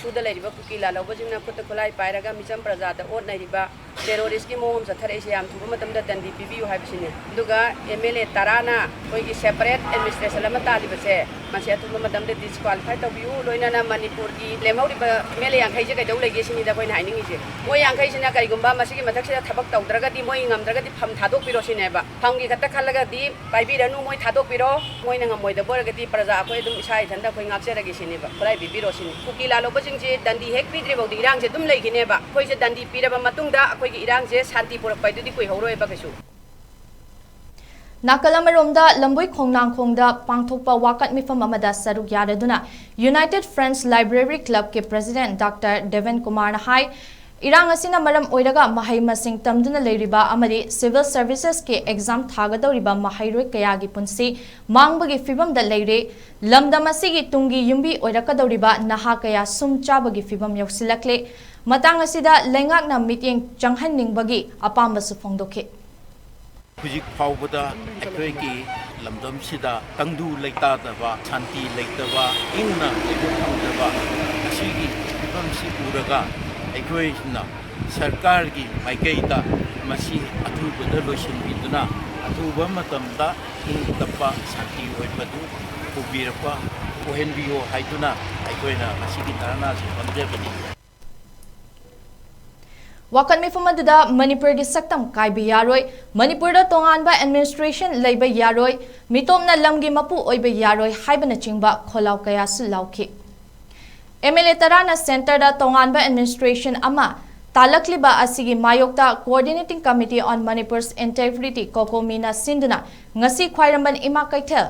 ꯁꯨꯗ ꯂꯩꯔꯤꯕ ꯀꯨꯀꯤ ꯂꯥꯜꯍꯧꯕꯁꯤꯡꯅ ꯈꯨꯠꯇ ꯈꯨꯠꯂꯥꯏ ꯄꯥꯏꯔꯒ ꯃꯤꯆꯝ ꯄ꯭ꯔꯖꯥꯗ ꯑꯣꯠꯅꯔꯤꯕ terrorist ꯀꯤ ꯃꯑꯣꯡ ꯑꯃ ꯆꯠꯊꯔꯛꯏꯁꯦ ꯌꯥꯝ ꯊꯨꯕ ꯃꯇꯝꯗ ꯗꯟꯗꯤ ꯄꯤꯕꯤꯌꯨ ꯍꯥꯏꯕꯁꯤꯅꯤ꯫ ꯑꯗꯨꯒ M L A ꯇꯔꯥꯅ ꯑꯩꯈꯣꯏꯒꯤ separate administration ꯑꯃ ꯇꯥꯜꯂꯤꯕꯁꯦ, ꯃꯁꯤ ꯑꯊꯨꯕ ꯃꯇꯝꯗ disqualify ꯇꯧꯕꯤꯌꯨ꯫ ꯂꯣꯏꯅꯅ ꯃꯅꯤꯄꯨꯔꯒꯤ ꯂꯦꯝꯍꯧꯔꯤꯕ M L A ꯌꯥꯡꯈꯩꯁꯦ ꯀꯩꯗꯧ ꯂꯩꯒꯦ ꯁꯤꯅꯤꯗ ꯑꯩꯈꯣꯏꯅ ꯍꯥꯏꯅꯤꯡꯉꯤꯁꯦ꯫ ꯃꯣꯏ ꯌꯥꯡꯈꯩꯁꯤꯅ ꯀꯔꯤꯒꯨꯝꯕ ꯃꯁꯤꯒꯤ ꯃꯊꯛꯁꯤꯗ ꯊꯕꯛ ꯇꯧꯗ꯭ꯔꯒꯗꯤ ꯃꯣꯏ ꯉꯝꯗ꯭ꯔꯒꯗꯤ ꯐꯝ ꯊꯥꯗꯣꯛꯄꯤꯔꯣ ꯁꯤꯅꯦꯕ꯫ ꯐꯝꯒꯤ ꯈꯛꯇ ꯈꯜꯂꯒꯗꯤ ꯄꯥꯏꯕꯤꯔꯅꯨ, ꯃꯣꯏ ꯊꯥꯗꯣꯛꯄꯤꯔꯣ꯫ ꯃꯣꯏꯅ ꯉꯝꯃꯣꯏꯗꯕ ꯑꯣꯏꯔꯒꯗꯤ ꯄ꯭ꯔꯖꯥ ꯑꯩꯈꯣꯏ ꯑꯗꯨꯝ ꯏꯁꯥ ꯏꯊꯟꯗ ꯑꯩꯈꯣꯏ ꯉꯥꯛꯆꯔꯒꯦ ꯁꯤꯅꯦꯕ꯫ ꯈꯨꯠꯂꯥꯏ ꯄꯤꯕꯤꯔꯣ ꯁꯤꯅꯤ꯫ ꯀꯨꯀꯤ ꯂꯥꯜꯍꯧꯕꯁꯤꯡꯁꯦ ꯗꯟꯗꯤ ꯍꯦꯛ ꯄꯤꯗ꯭ꯔꯤꯐꯥꯎꯗꯤ ꯏꯔꯥꯡꯁꯦ ꯑꯗꯨꯝ ꯂꯩꯈꯤꯅꯦꯕ꯫ ꯑꯩꯈꯣꯏꯁꯦ ꯗꯟꯗꯤ ꯄꯤꯔꯕ ꯃꯇꯨꯡꯗ ꯑꯩꯈꯣꯏꯒꯤ ꯏꯔꯥꯡꯁꯦ ꯁꯥꯟꯇꯤ ꯄꯨꯔꯛꯄ ꯍꯥꯏꯗꯨꯗꯤ ꯀꯨꯏꯍꯧꯔꯣꯏꯕ ꯀꯩꯁꯨ꯫ ꯅꯥꯀꯜ ꯑꯃꯔꯣꯝꯗ ꯂꯝꯕꯣꯏ ꯈꯣꯡꯅꯥꯡꯈꯣꯡꯗ ꯄꯥꯡꯊꯣꯛꯄ ꯋꯥꯀꯠ ꯃꯤꯐꯝ ꯑꯃꯗ ꯁꯔꯨꯛ ꯌꯥꯔꯗꯨꯅ United French Library Club ꯀꯤ President Doctor ꯗꯦꯕꯦꯟ ꯀꯨꯃꯥꯔꯅ ꯍꯥꯏ, ꯏꯔꯥꯡ ꯑꯁꯤꯅ ꯃꯔꯝ ꯑꯣꯏꯔꯒ ꯃꯍꯩ ꯃꯁꯤꯡ ꯇꯝꯗꯨꯅ ꯂꯩꯔꯤꯕ ꯑꯃꯗꯤ civil services ꯀꯤ exam ꯊꯥꯒꯗꯧꯔꯤꯕ ꯃꯍꯩꯔꯣꯏ ꯀꯌꯥꯒꯤ ꯄꯨꯟꯁꯤ ꯃꯥꯡꯕꯒꯤ ꯐꯤꯚꯝꯗ ꯂꯩꯔꯦ꯫ ꯂꯝꯗꯝ ꯑꯁꯤꯒꯤ ꯇꯨꯡꯒꯤ ꯌꯨꯝꯕꯤ ꯑꯣꯏꯔꯛꯀꯗꯧꯔꯤꯕ ꯅꯍꯥ ꯀꯌꯥ ꯁꯨꯝ ꯆꯥꯕꯒꯤ ꯐꯤꯚꯝ ꯌꯧꯁꯤꯜꯂꯛꯂꯦ꯫ ꯃꯇꯥꯡ ꯑꯁꯤꯗ ꯂꯩꯉꯥꯛꯅ ꯃꯤꯠꯌꯦꯡ ꯆꯪꯍꯟꯅꯤꯡꯕꯒꯤ ꯑꯄꯥꯝꯕꯁꯨ ꯐꯣꯡꯗꯣꯛꯈꯤ꯫ ꯍꯧꯖꯤꯛ ꯐꯥꯎꯕꯗ ꯑꯩꯈꯣꯏꯒꯤ ꯂꯝꯗꯝꯁꯤꯗ ꯇꯪꯗꯨ ꯂꯩꯇꯥꯗꯕ, ꯁꯥꯟꯇꯤ ꯂꯩꯇꯕ, ꯏꯪꯅ ꯂꯩꯕ ꯐꯪꯗꯕ ꯑꯁꯤꯒꯤ ꯐꯤꯕꯝꯁꯤ ꯎꯔꯒ ꯑꯩꯈꯣꯏꯅ ꯁꯔꯀꯥꯔꯒꯤ ꯃꯥꯏꯀꯩꯗ ꯃꯁꯤ ꯑꯊꯨꯕꯗ ꯂꯣꯏꯁꯤꯟꯕꯤꯗꯨꯅ ꯑꯊꯨꯕ ꯃꯇꯝꯗ ꯏꯪ ꯇꯞꯄ ꯁꯥꯟꯇꯤ ꯑꯣꯏꯕꯗꯨ ꯄꯨꯕꯤꯔꯛꯄ, ꯑꯣꯏꯍꯟꯕꯤꯌꯣ ꯍꯥꯏꯗꯨꯅ ꯑꯩꯈꯣꯏꯅ ꯉꯁꯤꯒꯤ ꯙꯔꯅꯥꯁꯤ ꯐꯝꯖꯕꯅꯤ꯫ ꯋꯥꯀꯠ ꯃꯤꯐꯝ ꯑꯗꯨꯗ ꯃꯅꯤꯄꯨꯔꯒꯤ ꯁꯛꯇꯝ ꯀꯥꯏꯕ ꯌꯥꯔꯣꯏ, ꯃꯅꯤꯄꯨꯔꯗ ꯇꯣꯉꯥꯟꯕ administration ꯂꯩꯕ ꯌꯥꯔꯣꯏ, ꯃꯤꯇꯣꯞꯅ ꯂꯝꯒꯤ ꯃꯄꯨ ꯑꯣꯏꯕ ꯌꯥꯔꯣꯏ ꯍꯥꯏꯕꯅꯆꯤꯡꯕ ꯈꯣꯜꯂꯥꯎ ꯀꯌꯥꯁꯨ ꯂꯥꯎꯈꯤ꯫ M L A ꯇꯔꯥꯅ centre ꯗ ꯇꯣꯉꯥꯟꯕ administration ꯑꯃ ꯇꯥꯜꯂꯛꯂꯤꯕ ꯑꯁꯤꯒꯤ ꯃꯥꯌꯣꯛꯇ Coordinating Committee on Manipur's Integrity, COCOMI ꯅ ꯁꯤꯟꯗꯨꯅ ꯉꯁꯤ ꯈ꯭ꯋꯥꯏꯔꯝꯕꯟ ꯏꯃꯥ ꯀꯩꯊꯦꯜ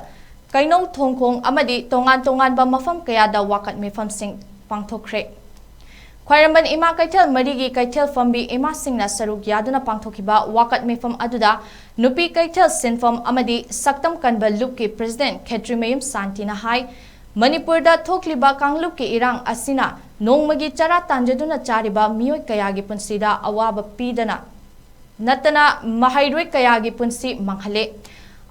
ꯀꯩꯅꯧ, ꯊꯣꯡꯈꯣꯡ ꯑꯃꯗꯤ ꯇꯣꯉꯥꯟ ꯇꯣꯉꯥꯟꯕ ꯃꯐꯝ ꯀꯌꯥꯗ ꯋꯥꯀꯠ ꯃꯤꯐꯝꯁꯤꯡ ꯄꯥꯡꯊꯣꯛꯈ꯭ꯔꯦ꯫ ꯈ꯭ꯋꯥꯏꯔꯝꯕꯟ ꯏꯃꯥ ꯀꯩꯊꯦꯜ ꯃꯔꯤꯒꯤ ꯀꯩꯊꯦꯜ ꯐꯝꯕꯤ ꯏꯃꯥꯁꯤꯡꯅ ꯁꯔꯨꯛ ꯌꯥꯗꯨꯅ ꯄꯥꯡꯊꯣꯛꯈꯤꯕ ꯋꯥꯀꯠ ꯃꯤꯐꯝ ꯑꯗꯨꯗ ꯅꯨꯄꯤ ꯀꯩꯊꯦꯜ ꯁꯤꯟꯐꯝ ꯑꯃꯗꯤ ꯁꯛꯇꯝ ꯀꯟꯕ ꯂꯨꯞꯀꯤ ꯄ꯭ꯔꯦꯁꯤꯗꯦꯟꯠ ꯈꯦꯇ꯭ꯔꯤꯃꯌꯨꯝ ꯁꯥꯟꯇꯤꯅ ꯍꯥꯏ, ꯃꯅꯤꯄꯨꯔꯗ ꯊꯣꯛꯂꯤꯕ ꯀꯥꯡꯂꯨꯞꯀꯤ ꯏꯔꯥꯡ ꯑꯁꯤꯅ ꯅꯣꯡꯃꯒꯤ ꯆꯔꯥ ꯇꯥꯟꯖꯗꯨꯅ ꯆꯥꯔꯤꯕ ꯃꯤꯑꯣꯏ ꯀꯌꯥꯒꯤ ꯄꯨꯟꯁꯤꯗ ꯑꯋꯥꯕ ꯄꯤꯗꯅ ꯅꯠꯇꯅ ꯃꯍꯩꯔꯣꯏ ꯀꯌꯥꯒꯤ ꯄꯨꯟꯁꯤ ꯃꯥꯡꯍꯜꯂꯦ꯫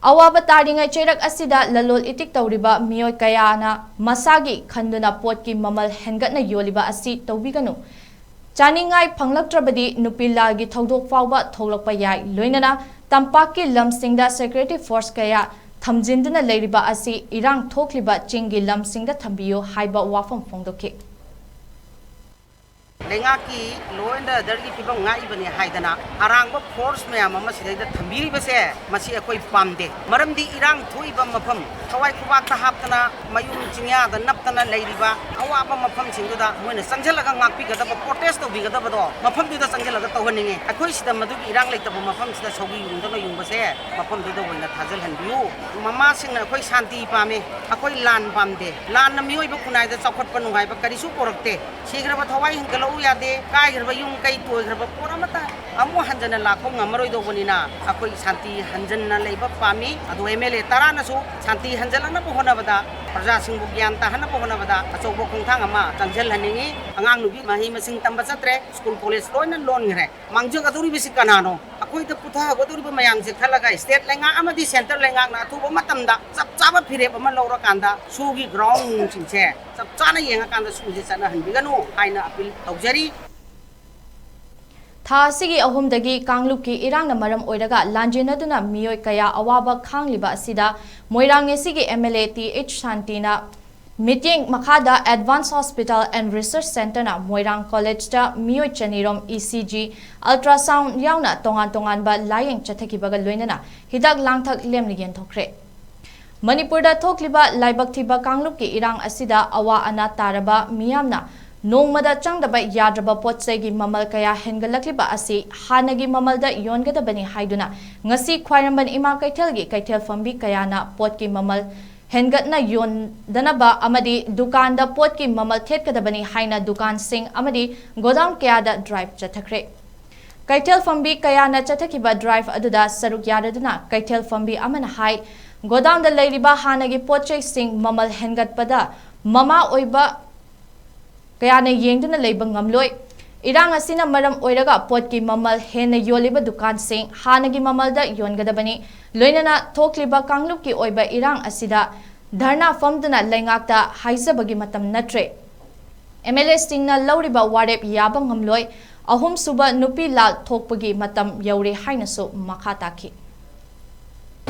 ꯑꯋꯥꯕ ꯇꯥꯔꯤꯉꯩ ꯆꯩꯔꯛ ꯑꯁꯤꯗ ꯂꯂꯣꯜ ꯏꯇꯤꯛ ꯇꯧꯔꯤꯕ ꯃꯤꯑꯣꯏ ꯀꯌꯥꯅ ꯃꯁꯥꯒꯤ ꯈꯟꯗꯨꯅ ꯄꯣꯠꯀꯤ ꯃꯃꯜ ꯍꯦꯟꯒꯠꯅ ꯌꯣꯜꯂꯤꯕ ꯑꯁꯤ ꯇꯧꯕꯤꯒꯅꯨ꯫ ꯆꯥꯅꯤꯡꯉꯥꯏ ꯐꯪꯂꯛꯇ꯭ꯔꯕꯗꯤ ꯅꯨꯄꯤ ꯂꯥꯜꯒꯤ ꯊꯧꯗꯣꯛ ꯐꯥꯎꯕ ꯊꯣꯛꯂꯛꯄ ꯌꯥꯏ꯫ ꯂꯣꯏꯅꯅ ꯇꯝꯄꯥꯛꯀꯤ ꯂꯝꯁꯤꯡꯗ ꯁꯦꯀ꯭ꯌꯨꯔꯤꯇꯤ ꯐꯣꯔꯁ ꯀꯌꯥ ꯊꯝꯖꯤꯟꯗꯨꯅ ꯂꯩꯔꯤꯕ ꯑꯁꯤ ꯏꯔꯥꯡ ꯊꯣꯛꯂꯤꯕ ꯆꯤꯡꯒꯤ ꯂꯝꯁꯤꯡꯗ ꯊꯝꯕꯤꯌꯨ ꯍꯥꯏꯕ ꯋꯥꯐꯝ ꯐꯣꯡꯗꯣꯛꯈꯤ꯫ ꯂꯩꯉꯥꯛꯀꯤ law and orderꯒꯤ ꯐꯤꯕꯝ ꯉꯥꯛꯏꯕꯅꯦ ꯍꯥꯏꯗꯅ ꯑꯔꯥꯡꯕ ꯐꯣꯔꯁ ꯃꯌꯥꯝ ꯑꯃ ꯁꯤꯗꯩꯗ ꯊꯝꯕꯤꯔꯤꯕꯁꯦ, ꯃꯁꯤ ꯑꯩꯈꯣꯏ ꯄꯥꯝꯗꯦ꯫ ꯃꯔꯝꯗꯤ ꯏꯔꯥꯡ ꯊꯣꯛꯏꯕ ꯃꯐꯝ, ꯊꯋꯥꯏ ꯈꯨꯕꯥꯛꯇ ꯍꯥꯞꯇꯅ ꯃꯌꯨꯝ ꯆꯤꯡꯌꯥꯗ ꯅꯞꯇꯅ ꯂꯩꯔꯤꯕ ꯑꯋꯥꯕ ꯃꯐꯝꯁꯤꯡꯗꯨꯗ ꯃꯣꯏꯅ ꯆꯪꯁꯤꯜꯂꯒ ꯉꯥꯛꯄꯤꯒꯗꯕ, ꯄ꯭ꯔꯣꯇꯦꯁ ꯇꯧꯕꯤꯒꯗꯕꯗꯣ ꯃꯐꯝꯗꯨꯗ ꯆꯪꯁꯤꯜꯂꯒ ꯇꯧꯍꯟꯅꯤꯡꯉꯤ꯫ ꯑꯩꯈꯣꯏ ꯁꯤꯗ ꯃꯗꯨꯒꯤ ꯏꯔꯥꯡ ꯂꯩꯇꯕ ꯃꯐꯝꯁꯤꯗ ꯁꯧꯒ꯭ꯔꯤ ꯌꯨꯡꯗꯅ ꯌꯨꯡꯕꯁꯦ ꯃꯐꯝꯗꯨꯗ ꯑꯣꯏꯅ ꯊꯥꯖꯤꯜꯍꯟꯕꯤꯌꯨ꯫ ꯃꯃꯥꯁꯤꯡꯅ ꯑꯩꯈꯣꯏ ꯁꯥꯟꯇꯤ ꯄꯥꯝꯃꯤ, ꯑꯩꯈꯣꯏ ꯂꯥꯟ ꯄꯥꯝꯗꯦ꯫ ꯂꯥꯟꯅ ꯃꯤꯑꯣꯏꯕ ꯈꯨꯟꯅꯥꯏꯗ ꯆꯥꯎꯈꯠꯄ ꯅꯨꯡꯉꯥꯏꯕ ꯀꯔꯤꯁꯨ ꯄꯨꯔꯛꯇꯦ꯫ ꯁꯤꯈ꯭ꯔꯕ ꯊꯋꯥꯏ ꯍꯤꯡꯒꯠꯂꯛꯎ ꯌꯥꯗꯦ, ꯀꯥꯏꯈ꯭ꯔꯕ ꯌꯨꯝ ꯀꯩ ꯇꯣꯏꯈ꯭ꯔꯕ ꯄꯣꯠ ꯑꯃꯠꯇ ꯑꯃꯨꯛ ꯍꯟꯖꯟꯅ ꯂꯥꯛꯄ ꯉꯝꯃꯔꯣꯏꯗꯧꯕꯅꯤꯅ ꯑꯩꯈꯣꯏ ꯁꯥꯟꯇꯤ ꯍꯟꯖꯟꯅ ꯂꯩꯕ ꯄꯥꯝꯃꯤ꯫ ꯑꯗꯣ ꯑꯦꯝ ꯑꯦꯜ ꯑꯦ ꯇꯔꯥꯅꯁꯨ ꯁꯥꯟꯇꯤ ꯍꯟꯖꯜꯂꯛꯅꯕ ꯍꯣꯠꯅꯕꯗ, ꯄ꯭ꯔꯖꯥꯁꯤꯡꯕꯨ ꯒ꯭ꯌꯥꯟ ꯇꯥꯍꯟꯅꯕ ꯍꯣꯠꯅꯕꯗ ꯑꯆꯧꯕ ꯈꯣꯡꯊꯥꯡ ꯑꯃ ꯆꯪꯁꯤꯜꯍꯟꯅꯤꯡꯉꯤ꯫ ꯑꯉꯥꯡ ꯅꯨꯄꯤ ꯃꯍꯩ ꯃꯁꯤꯡ ꯇꯝꯕ ꯆꯠꯇ꯭ꯔꯦ, ꯁ꯭ꯀꯨꯜ ꯀꯣꯂꯦꯖ ꯂꯣꯏꯅ ꯂꯣꯟꯈ꯭ꯔꯦ꯫ ꯃꯥꯡꯖꯒꯗꯧꯔꯤꯕꯁꯤ ꯀꯅꯥꯅꯣ? ꯑꯩꯈꯣꯏꯗ ꯄꯨꯊꯒꯗꯧꯔꯤꯕ ꯃꯌꯥꯝꯁꯦ ꯈꯜꯂꯒ ꯁ꯭ꯇꯦꯠ ꯂꯩꯉꯥꯛ ꯑꯃꯗꯤ ꯁꯦꯟꯇꯔ ꯂꯩꯉꯥꯛꯅ ꯑꯊꯨꯕ ꯃꯇꯝꯗ ꯆꯞ ꯆꯥꯕ ꯐꯤꯔꯦꯞ ꯑꯃ ꯂꯧꯔꯀꯥꯟꯗ ꯁꯨꯒꯤ ꯒ꯭ꯔꯥꯎꯟꯁꯤꯡꯁꯦ ꯆꯞ ꯆꯥꯅ ꯌꯦꯡꯉꯀꯥꯟꯗ ꯁꯨꯁꯦ ꯆꯠꯅꯍꯟꯕꯤꯒꯅꯨ ꯍꯥꯏꯅ ꯑꯄꯤꯜ ꯇꯧꯖꯔꯤ꯫ ꯊꯥ ꯑꯁꯤꯒꯤ ꯑꯍꯨꯝꯗꯒꯤ ꯀꯥꯡꯂꯨꯞꯀꯤ ꯏꯔꯥꯡꯅ ꯃꯔꯝ ꯑꯣꯏꯔꯒ ꯂꯥꯟꯖꯦꯟꯅꯗꯨꯅ ꯃꯤꯑꯣꯏ ꯀꯌꯥ ꯑꯋꯥꯕ ꯈꯥꯡꯂꯤꯕ ꯑꯁꯤꯗ ꯃꯣꯏꯔꯥꯡ ꯑꯦ ꯁꯤꯒꯤ M L A T H ꯁꯥꯟꯇꯤꯅ ꯃꯤꯠꯌꯦꯡ ꯃꯈꯥꯗ Advanced Hospital and Research Centreꯅ ꯃꯣꯏꯔꯥꯡ ꯀꯣꯂꯦꯖꯇ ꯃꯤꯑꯣꯏ ꯆꯅꯤꯔꯣꯝ ꯏ ꯁꯤ ꯖꯤ, ultrasound ꯌꯥꯎꯅ ꯇꯣꯉꯥꯟ ꯇꯣꯉꯥꯟꯕ ꯂꯥꯌꯦꯡ ꯆꯠꯊꯈꯤꯕꯒ ꯂꯣꯏꯅꯅ ꯍꯤꯗꯥꯛ ꯂꯥꯡꯊꯛ ꯂꯦꯝꯅ ꯌꯦꯟꯊꯣꯛꯈ꯭ꯔꯦ꯫ ꯃꯅꯤꯄꯨꯔꯗ ꯊꯣꯛꯂꯤꯕ ꯂꯥꯏꯕꯛ ꯊꯤꯕ ꯀꯥꯡꯂꯨꯞꯀꯤ ꯏꯔꯥꯡ ꯑꯁꯤꯗ ꯑꯋꯥ ꯑꯅꯥ ꯇꯥꯔꯕ ꯃꯤꯌꯥꯝꯅ ꯅꯣꯡꯃꯗ ꯆꯪꯗꯕ ꯌꯥꯗ꯭ꯔꯕ ꯄꯣꯠ ꯆꯩꯒꯤ ꯃꯃꯜ ꯀꯌꯥ ꯍꯦꯟꯒꯠꯂꯛꯂꯤꯕ ꯑꯁꯤ ꯍꯥꯟꯅꯒꯤ ꯃꯃꯜꯗ ꯌꯣꯟꯒꯗꯕꯅꯤ ꯍꯥꯏꯗꯨꯅ ꯉꯁꯤ ꯈ꯭ꯋꯥꯏꯔꯝꯕꯟ ꯏꯃꯥ ꯀꯩꯊꯦꯜꯒꯤ ꯀꯩꯊꯦꯜ ꯐꯝꯕꯤ ꯀꯌꯥꯅ ꯄꯣꯠꯀꯤ ꯃꯃꯜ ꯍꯦꯟꯒꯠꯅ ꯌꯣꯟꯗꯅꯕ ꯑꯃꯗꯤ ꯗꯨꯀꯥꯟꯗ ꯄꯣꯠꯀꯤ ꯃꯃꯜ ꯊꯦꯠꯀꯗꯕꯅꯤ ꯍꯥꯏꯅ ꯗꯨꯀꯥꯟꯁꯤꯡ ꯑꯃꯗꯤ ꯒꯣꯗꯥꯎꯟ ꯀꯌꯥꯗ ꯗ꯭ꯔꯥꯏꯚ ꯆꯠꯊꯈ꯭ꯔꯦ꯫ ꯀꯩꯊꯦꯜ ꯐꯝꯕꯤ ꯀꯌꯥꯅ ꯆꯠꯊꯈꯤꯕ ꯗ꯭ꯔꯥꯏꯚ ꯑꯗꯨꯗ ꯁꯔꯨꯛ ꯌꯥꯔꯗꯨꯅ ꯀꯩꯊꯦꯜ ꯐꯝꯕꯤ ꯑꯃꯅ ꯍꯥꯏ, ꯒꯣꯗꯥꯎꯟꯗ ꯂꯩꯔꯤꯕ ꯍꯥꯟꯅꯒꯤ ꯄꯣꯠ ꯆꯩꯁꯤꯡ ꯃꯃꯜ ꯍꯦꯟꯒꯠꯄꯗ ꯃꯃꯥ ꯑꯣꯏꯕ ꯀꯌꯥꯅ ꯌꯦꯡꯗꯨꯅ ꯂꯩꯕ ꯉꯝꯂꯣꯏ꯫ ꯏꯔꯥꯡ ꯑꯁꯤꯅ ꯃꯔꯝ ꯑꯣꯏꯔꯒ ꯄꯣꯠꯀꯤ ꯃꯃꯜ ꯍꯦꯟꯅ ꯌꯣꯜꯂꯤꯕ ꯗꯨꯀꯥꯟꯁꯤꯡ ꯍꯥꯟꯅꯒꯤ ꯃꯃꯜꯗ ꯌꯣꯟꯒꯗꯕꯅꯤ꯫ ꯂꯣꯏꯅꯅ ꯊꯣꯛꯂꯤꯕ ꯀꯥꯡꯂꯨꯞꯀꯤ ꯑꯣꯏꯕ ꯏꯔꯥꯡ ꯑꯁꯤꯗ ꯙꯔꯅꯥ ꯐꯝꯗꯨꯅ ꯂꯩꯉꯥꯛꯇ ꯍꯥꯏꯖꯕꯒꯤ ꯃꯇꯝ ꯅꯠꯇ꯭ꯔꯦ꯫ ꯑꯦꯝ ꯑꯦꯜ ꯑꯦꯁꯤꯡꯅ ꯂꯧꯔꯤꯕ ꯋꯥꯔꯦꯞ ꯌꯥꯕ ꯉꯝꯂꯣꯏ꯫ ꯑꯍꯨꯝꯁꯨꯕ ꯅꯨꯄꯤ ꯂꯥꯜ ꯊꯣꯛꯄꯒꯤ ꯃꯇꯝ ꯌꯧꯔꯦ ꯍꯥꯏꯅꯁꯨ ꯃꯈꯥ ꯇꯥꯈꯤ꯫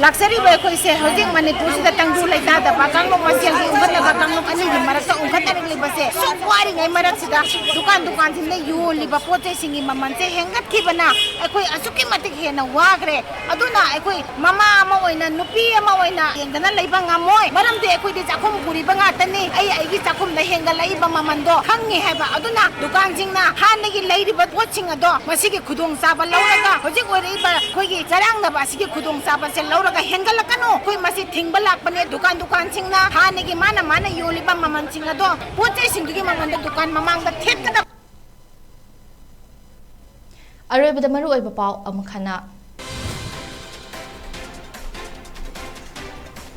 ꯂꯥꯛꯆꯔꯤꯕ ꯑꯩꯈꯣꯏꯁꯦ ꯍꯧꯖꯤꯛ ꯃꯅꯤꯄꯨꯔꯁꯤꯗ ꯇꯪꯗꯨ ꯂꯩꯇꯥꯗꯕ ꯀꯥꯡꯂꯨꯞ ꯃꯁꯦꯜꯒꯤ ꯎꯪꯈꯠꯅꯕ ꯀꯥꯡꯂꯨꯞ ꯑꯅꯤꯒꯤ ꯃꯔꯛꯇ ꯎꯪꯈꯠꯅꯔꯛꯂꯤꯕꯁꯦ ꯁꯨꯛ ꯋꯥꯔꯤꯉꯩ ꯃꯔꯛꯁꯤꯗ ꯗꯨꯀꯥꯟ ꯗꯨꯀꯥꯟꯁꯤꯡꯗ ꯌꯣꯜꯂꯤꯕ ꯄꯣꯠ ꯆꯩꯁꯤꯡꯒꯤ ꯃꯃꯜꯁꯦ ꯍꯦꯟꯒꯠꯈꯤꯕꯅ ꯑꯩꯈꯣꯏ ꯑꯁꯨꯛꯀꯤ ꯃꯇꯤꯛ ꯍꯦꯟꯅ ꯋꯥꯈ꯭ꯔꯦ꯫ ꯑꯗꯨꯅ ꯑꯩꯈꯣꯏ ꯃꯃꯥ ꯑꯃ ꯑꯣꯏꯅ, ꯅꯨꯄꯤ ꯑꯃ ꯑꯣꯏꯅ ꯌꯦꯡꯗꯅ ꯂꯩꯕ ꯉꯝꯃꯣꯏ꯫ ꯃꯔꯝꯗꯤ ꯑꯩꯈꯣꯏꯗꯤ ꯆꯥꯛꯈꯨꯝ ꯄꯨꯔꯤꯕ ꯉꯥꯛꯇꯅꯤ꯫ ꯑꯩ ꯑꯩꯒꯤ ꯆꯥꯛꯈꯨꯝꯗ ꯍꯦꯟꯒꯠꯂꯛꯏꯕ ꯃꯃꯜꯗꯣ ꯈꯪꯉꯤ ꯍꯥꯏꯕ꯫ ꯑꯗꯨꯅ ꯗꯨꯀꯥꯟꯁꯤꯡꯅ ꯍꯥꯟꯅꯒꯤ ꯂꯩꯔꯤꯕ ꯄꯣꯠꯁꯤꯡ ꯑꯗꯣ ꯃꯁꯤꯒꯤ ꯈꯨꯗꯣꯡꯆꯥꯕ ꯂꯧꯔꯒ ꯍꯧꯖꯤꯛ ꯑꯣꯏꯔꯛꯏꯕ ꯑꯩꯈꯣꯏꯒꯤ ꯆꯔꯥꯡꯅꯕ ꯑꯁꯤꯒꯤ ꯈꯨꯗꯣꯡꯆꯥꯕꯁꯦ ꯂꯧꯔꯒ ꯍꯦꯟꯒꯠꯂꯛꯀꯅꯨ꯫ ꯑꯩꯈꯣꯏ ꯃꯁꯤ ꯊꯤꯡꯕ ꯂꯥꯛꯄꯅꯦ꯫ ꯗꯨꯀꯥꯟ ꯗꯨꯀꯥꯟꯁꯤꯡꯅ ꯍꯥꯟꯅꯒꯤ ꯃꯥꯅ ꯃꯥꯅ ꯌꯣꯜꯂꯤꯕ ꯃꯃꯜꯁꯤꯡ ꯑꯗꯣ, ꯄꯣꯠ ꯆꯩꯁꯤꯡꯗꯨꯒꯤ ꯃꯃꯜꯗꯣ ꯗꯨꯀꯥꯟ ꯃꯃꯥꯡꯗ ꯊꯦꯠꯀꯗꯕ꯫ ꯑꯔꯣꯏꯕꯗ ꯃꯔꯨꯑꯣꯏꯕ ꯄꯥꯎ ꯑꯃꯨꯛ ꯍꯟꯅ꯫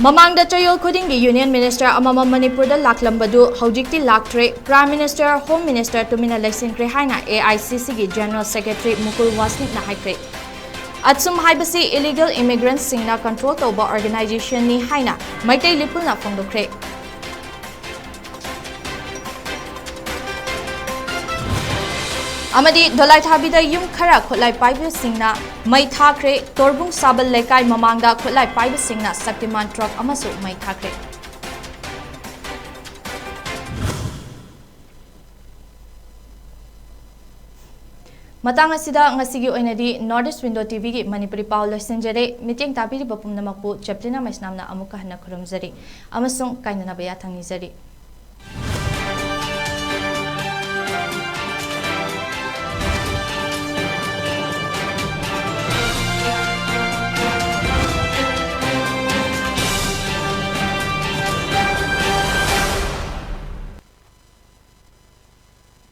ꯃꯃꯥꯡꯗ ꯆꯌꯣꯜ ꯈꯨꯗꯤꯡꯒꯤ ꯌꯨꯅꯤꯌꯟ ꯃꯤꯅꯤꯁꯇꯔ ꯑꯃꯃꯝ ꯃꯅꯤꯄꯨꯔꯗ ꯂꯥꯛꯂꯝꯕꯗꯨ ꯍꯧꯖꯤꯛꯇꯤ ꯂꯥꯛꯇ꯭ꯔꯦ꯫ ꯄ꯭ꯔꯥꯏꯝ ꯃꯤꯅꯤꯁꯇꯔ, ꯍꯣꯝ ꯃꯤꯅꯤꯁꯇꯔ ꯇꯨꯃꯤꯟꯅ ꯂꯩꯁꯤꯟꯈ꯭ꯔꯦ ꯍꯥꯏꯅ ꯑꯦ ꯑꯥꯏ ꯁꯤ ꯁꯤꯒꯤ ꯖꯦꯅꯔꯦꯜ ꯁꯦꯀ꯭ꯔꯦꯇꯔꯤ ꯃꯨꯀꯨꯜ ꯋꯥꯁꯅꯤꯛꯅ ꯍꯥꯏꯈ꯭ꯔꯦ꯫ ꯑꯠꯁꯨꯝ ꯍꯥꯏꯕꯁꯤ ꯏꯂꯤꯒꯦꯜ ꯏꯃꯤꯒ꯭ꯔꯦꯟꯠꯁꯤꯡꯅ ꯀꯟꯇ꯭ꯔꯣꯜ ꯇꯧꯕ ꯑꯣꯔꯒꯅꯥꯏꯖꯦꯁꯟꯅꯤ ꯍꯥꯏꯅ ꯃꯩꯇꯩ ꯂꯤꯄꯨꯜꯅ ꯐꯣꯡꯗꯣꯛꯈ꯭ꯔꯦ꯫ ꯑꯃꯗꯤ ꯗꯣꯂꯥꯏꯊꯥꯕꯤꯗ ꯌꯨꯝ ꯈꯔ ꯈꯨꯠꯂꯥꯏ ꯄꯥꯏꯕꯁꯤꯡꯅ ꯃꯩ ꯊꯥꯈ꯭ꯔꯦ꯫ ꯇꯣꯔꯕꯨꯡ ꯁꯥꯕꯜ ꯂꯩꯀꯥꯏ ꯃꯃꯥꯡꯗ ꯈꯨꯠꯂꯥꯏ ꯄꯥꯏꯕꯁꯤꯡꯅ ꯁꯛꯇꯤꯃꯥꯟ ꯇ꯭ꯔꯛ ꯑꯃꯁꯨ ꯃꯩ ꯊꯥꯈ꯭ꯔꯦ꯫ ꯃꯇꯥꯡ ꯑꯁꯤꯗ ꯉꯁꯤꯒꯤ ꯑꯣꯏꯅꯗꯤ North East Window ꯇꯤ ꯚꯤꯒꯤ ꯃꯅꯤꯄꯨꯔꯤ ꯄꯥꯎ ꯂꯣꯏꯁꯤꯟꯖꯔꯦ꯫ ꯃꯤꯠꯌꯦꯡ ꯇꯥꯕꯤꯔꯤꯕ ꯄꯨꯝꯅꯃꯛꯄꯨ ꯆꯦꯄ꯭ꯂꯤꯅꯥ ꯃꯩꯁꯅꯥꯝꯅ ꯑꯃꯨꯛꯀ ꯍꯟꯅ ꯈꯨꯔꯨꯝꯖꯔꯤ ꯑꯃꯁꯨꯡ ꯀꯥꯏꯅꯅꯕ ꯌꯥꯊꯪ ꯅꯤꯖꯔꯤ꯫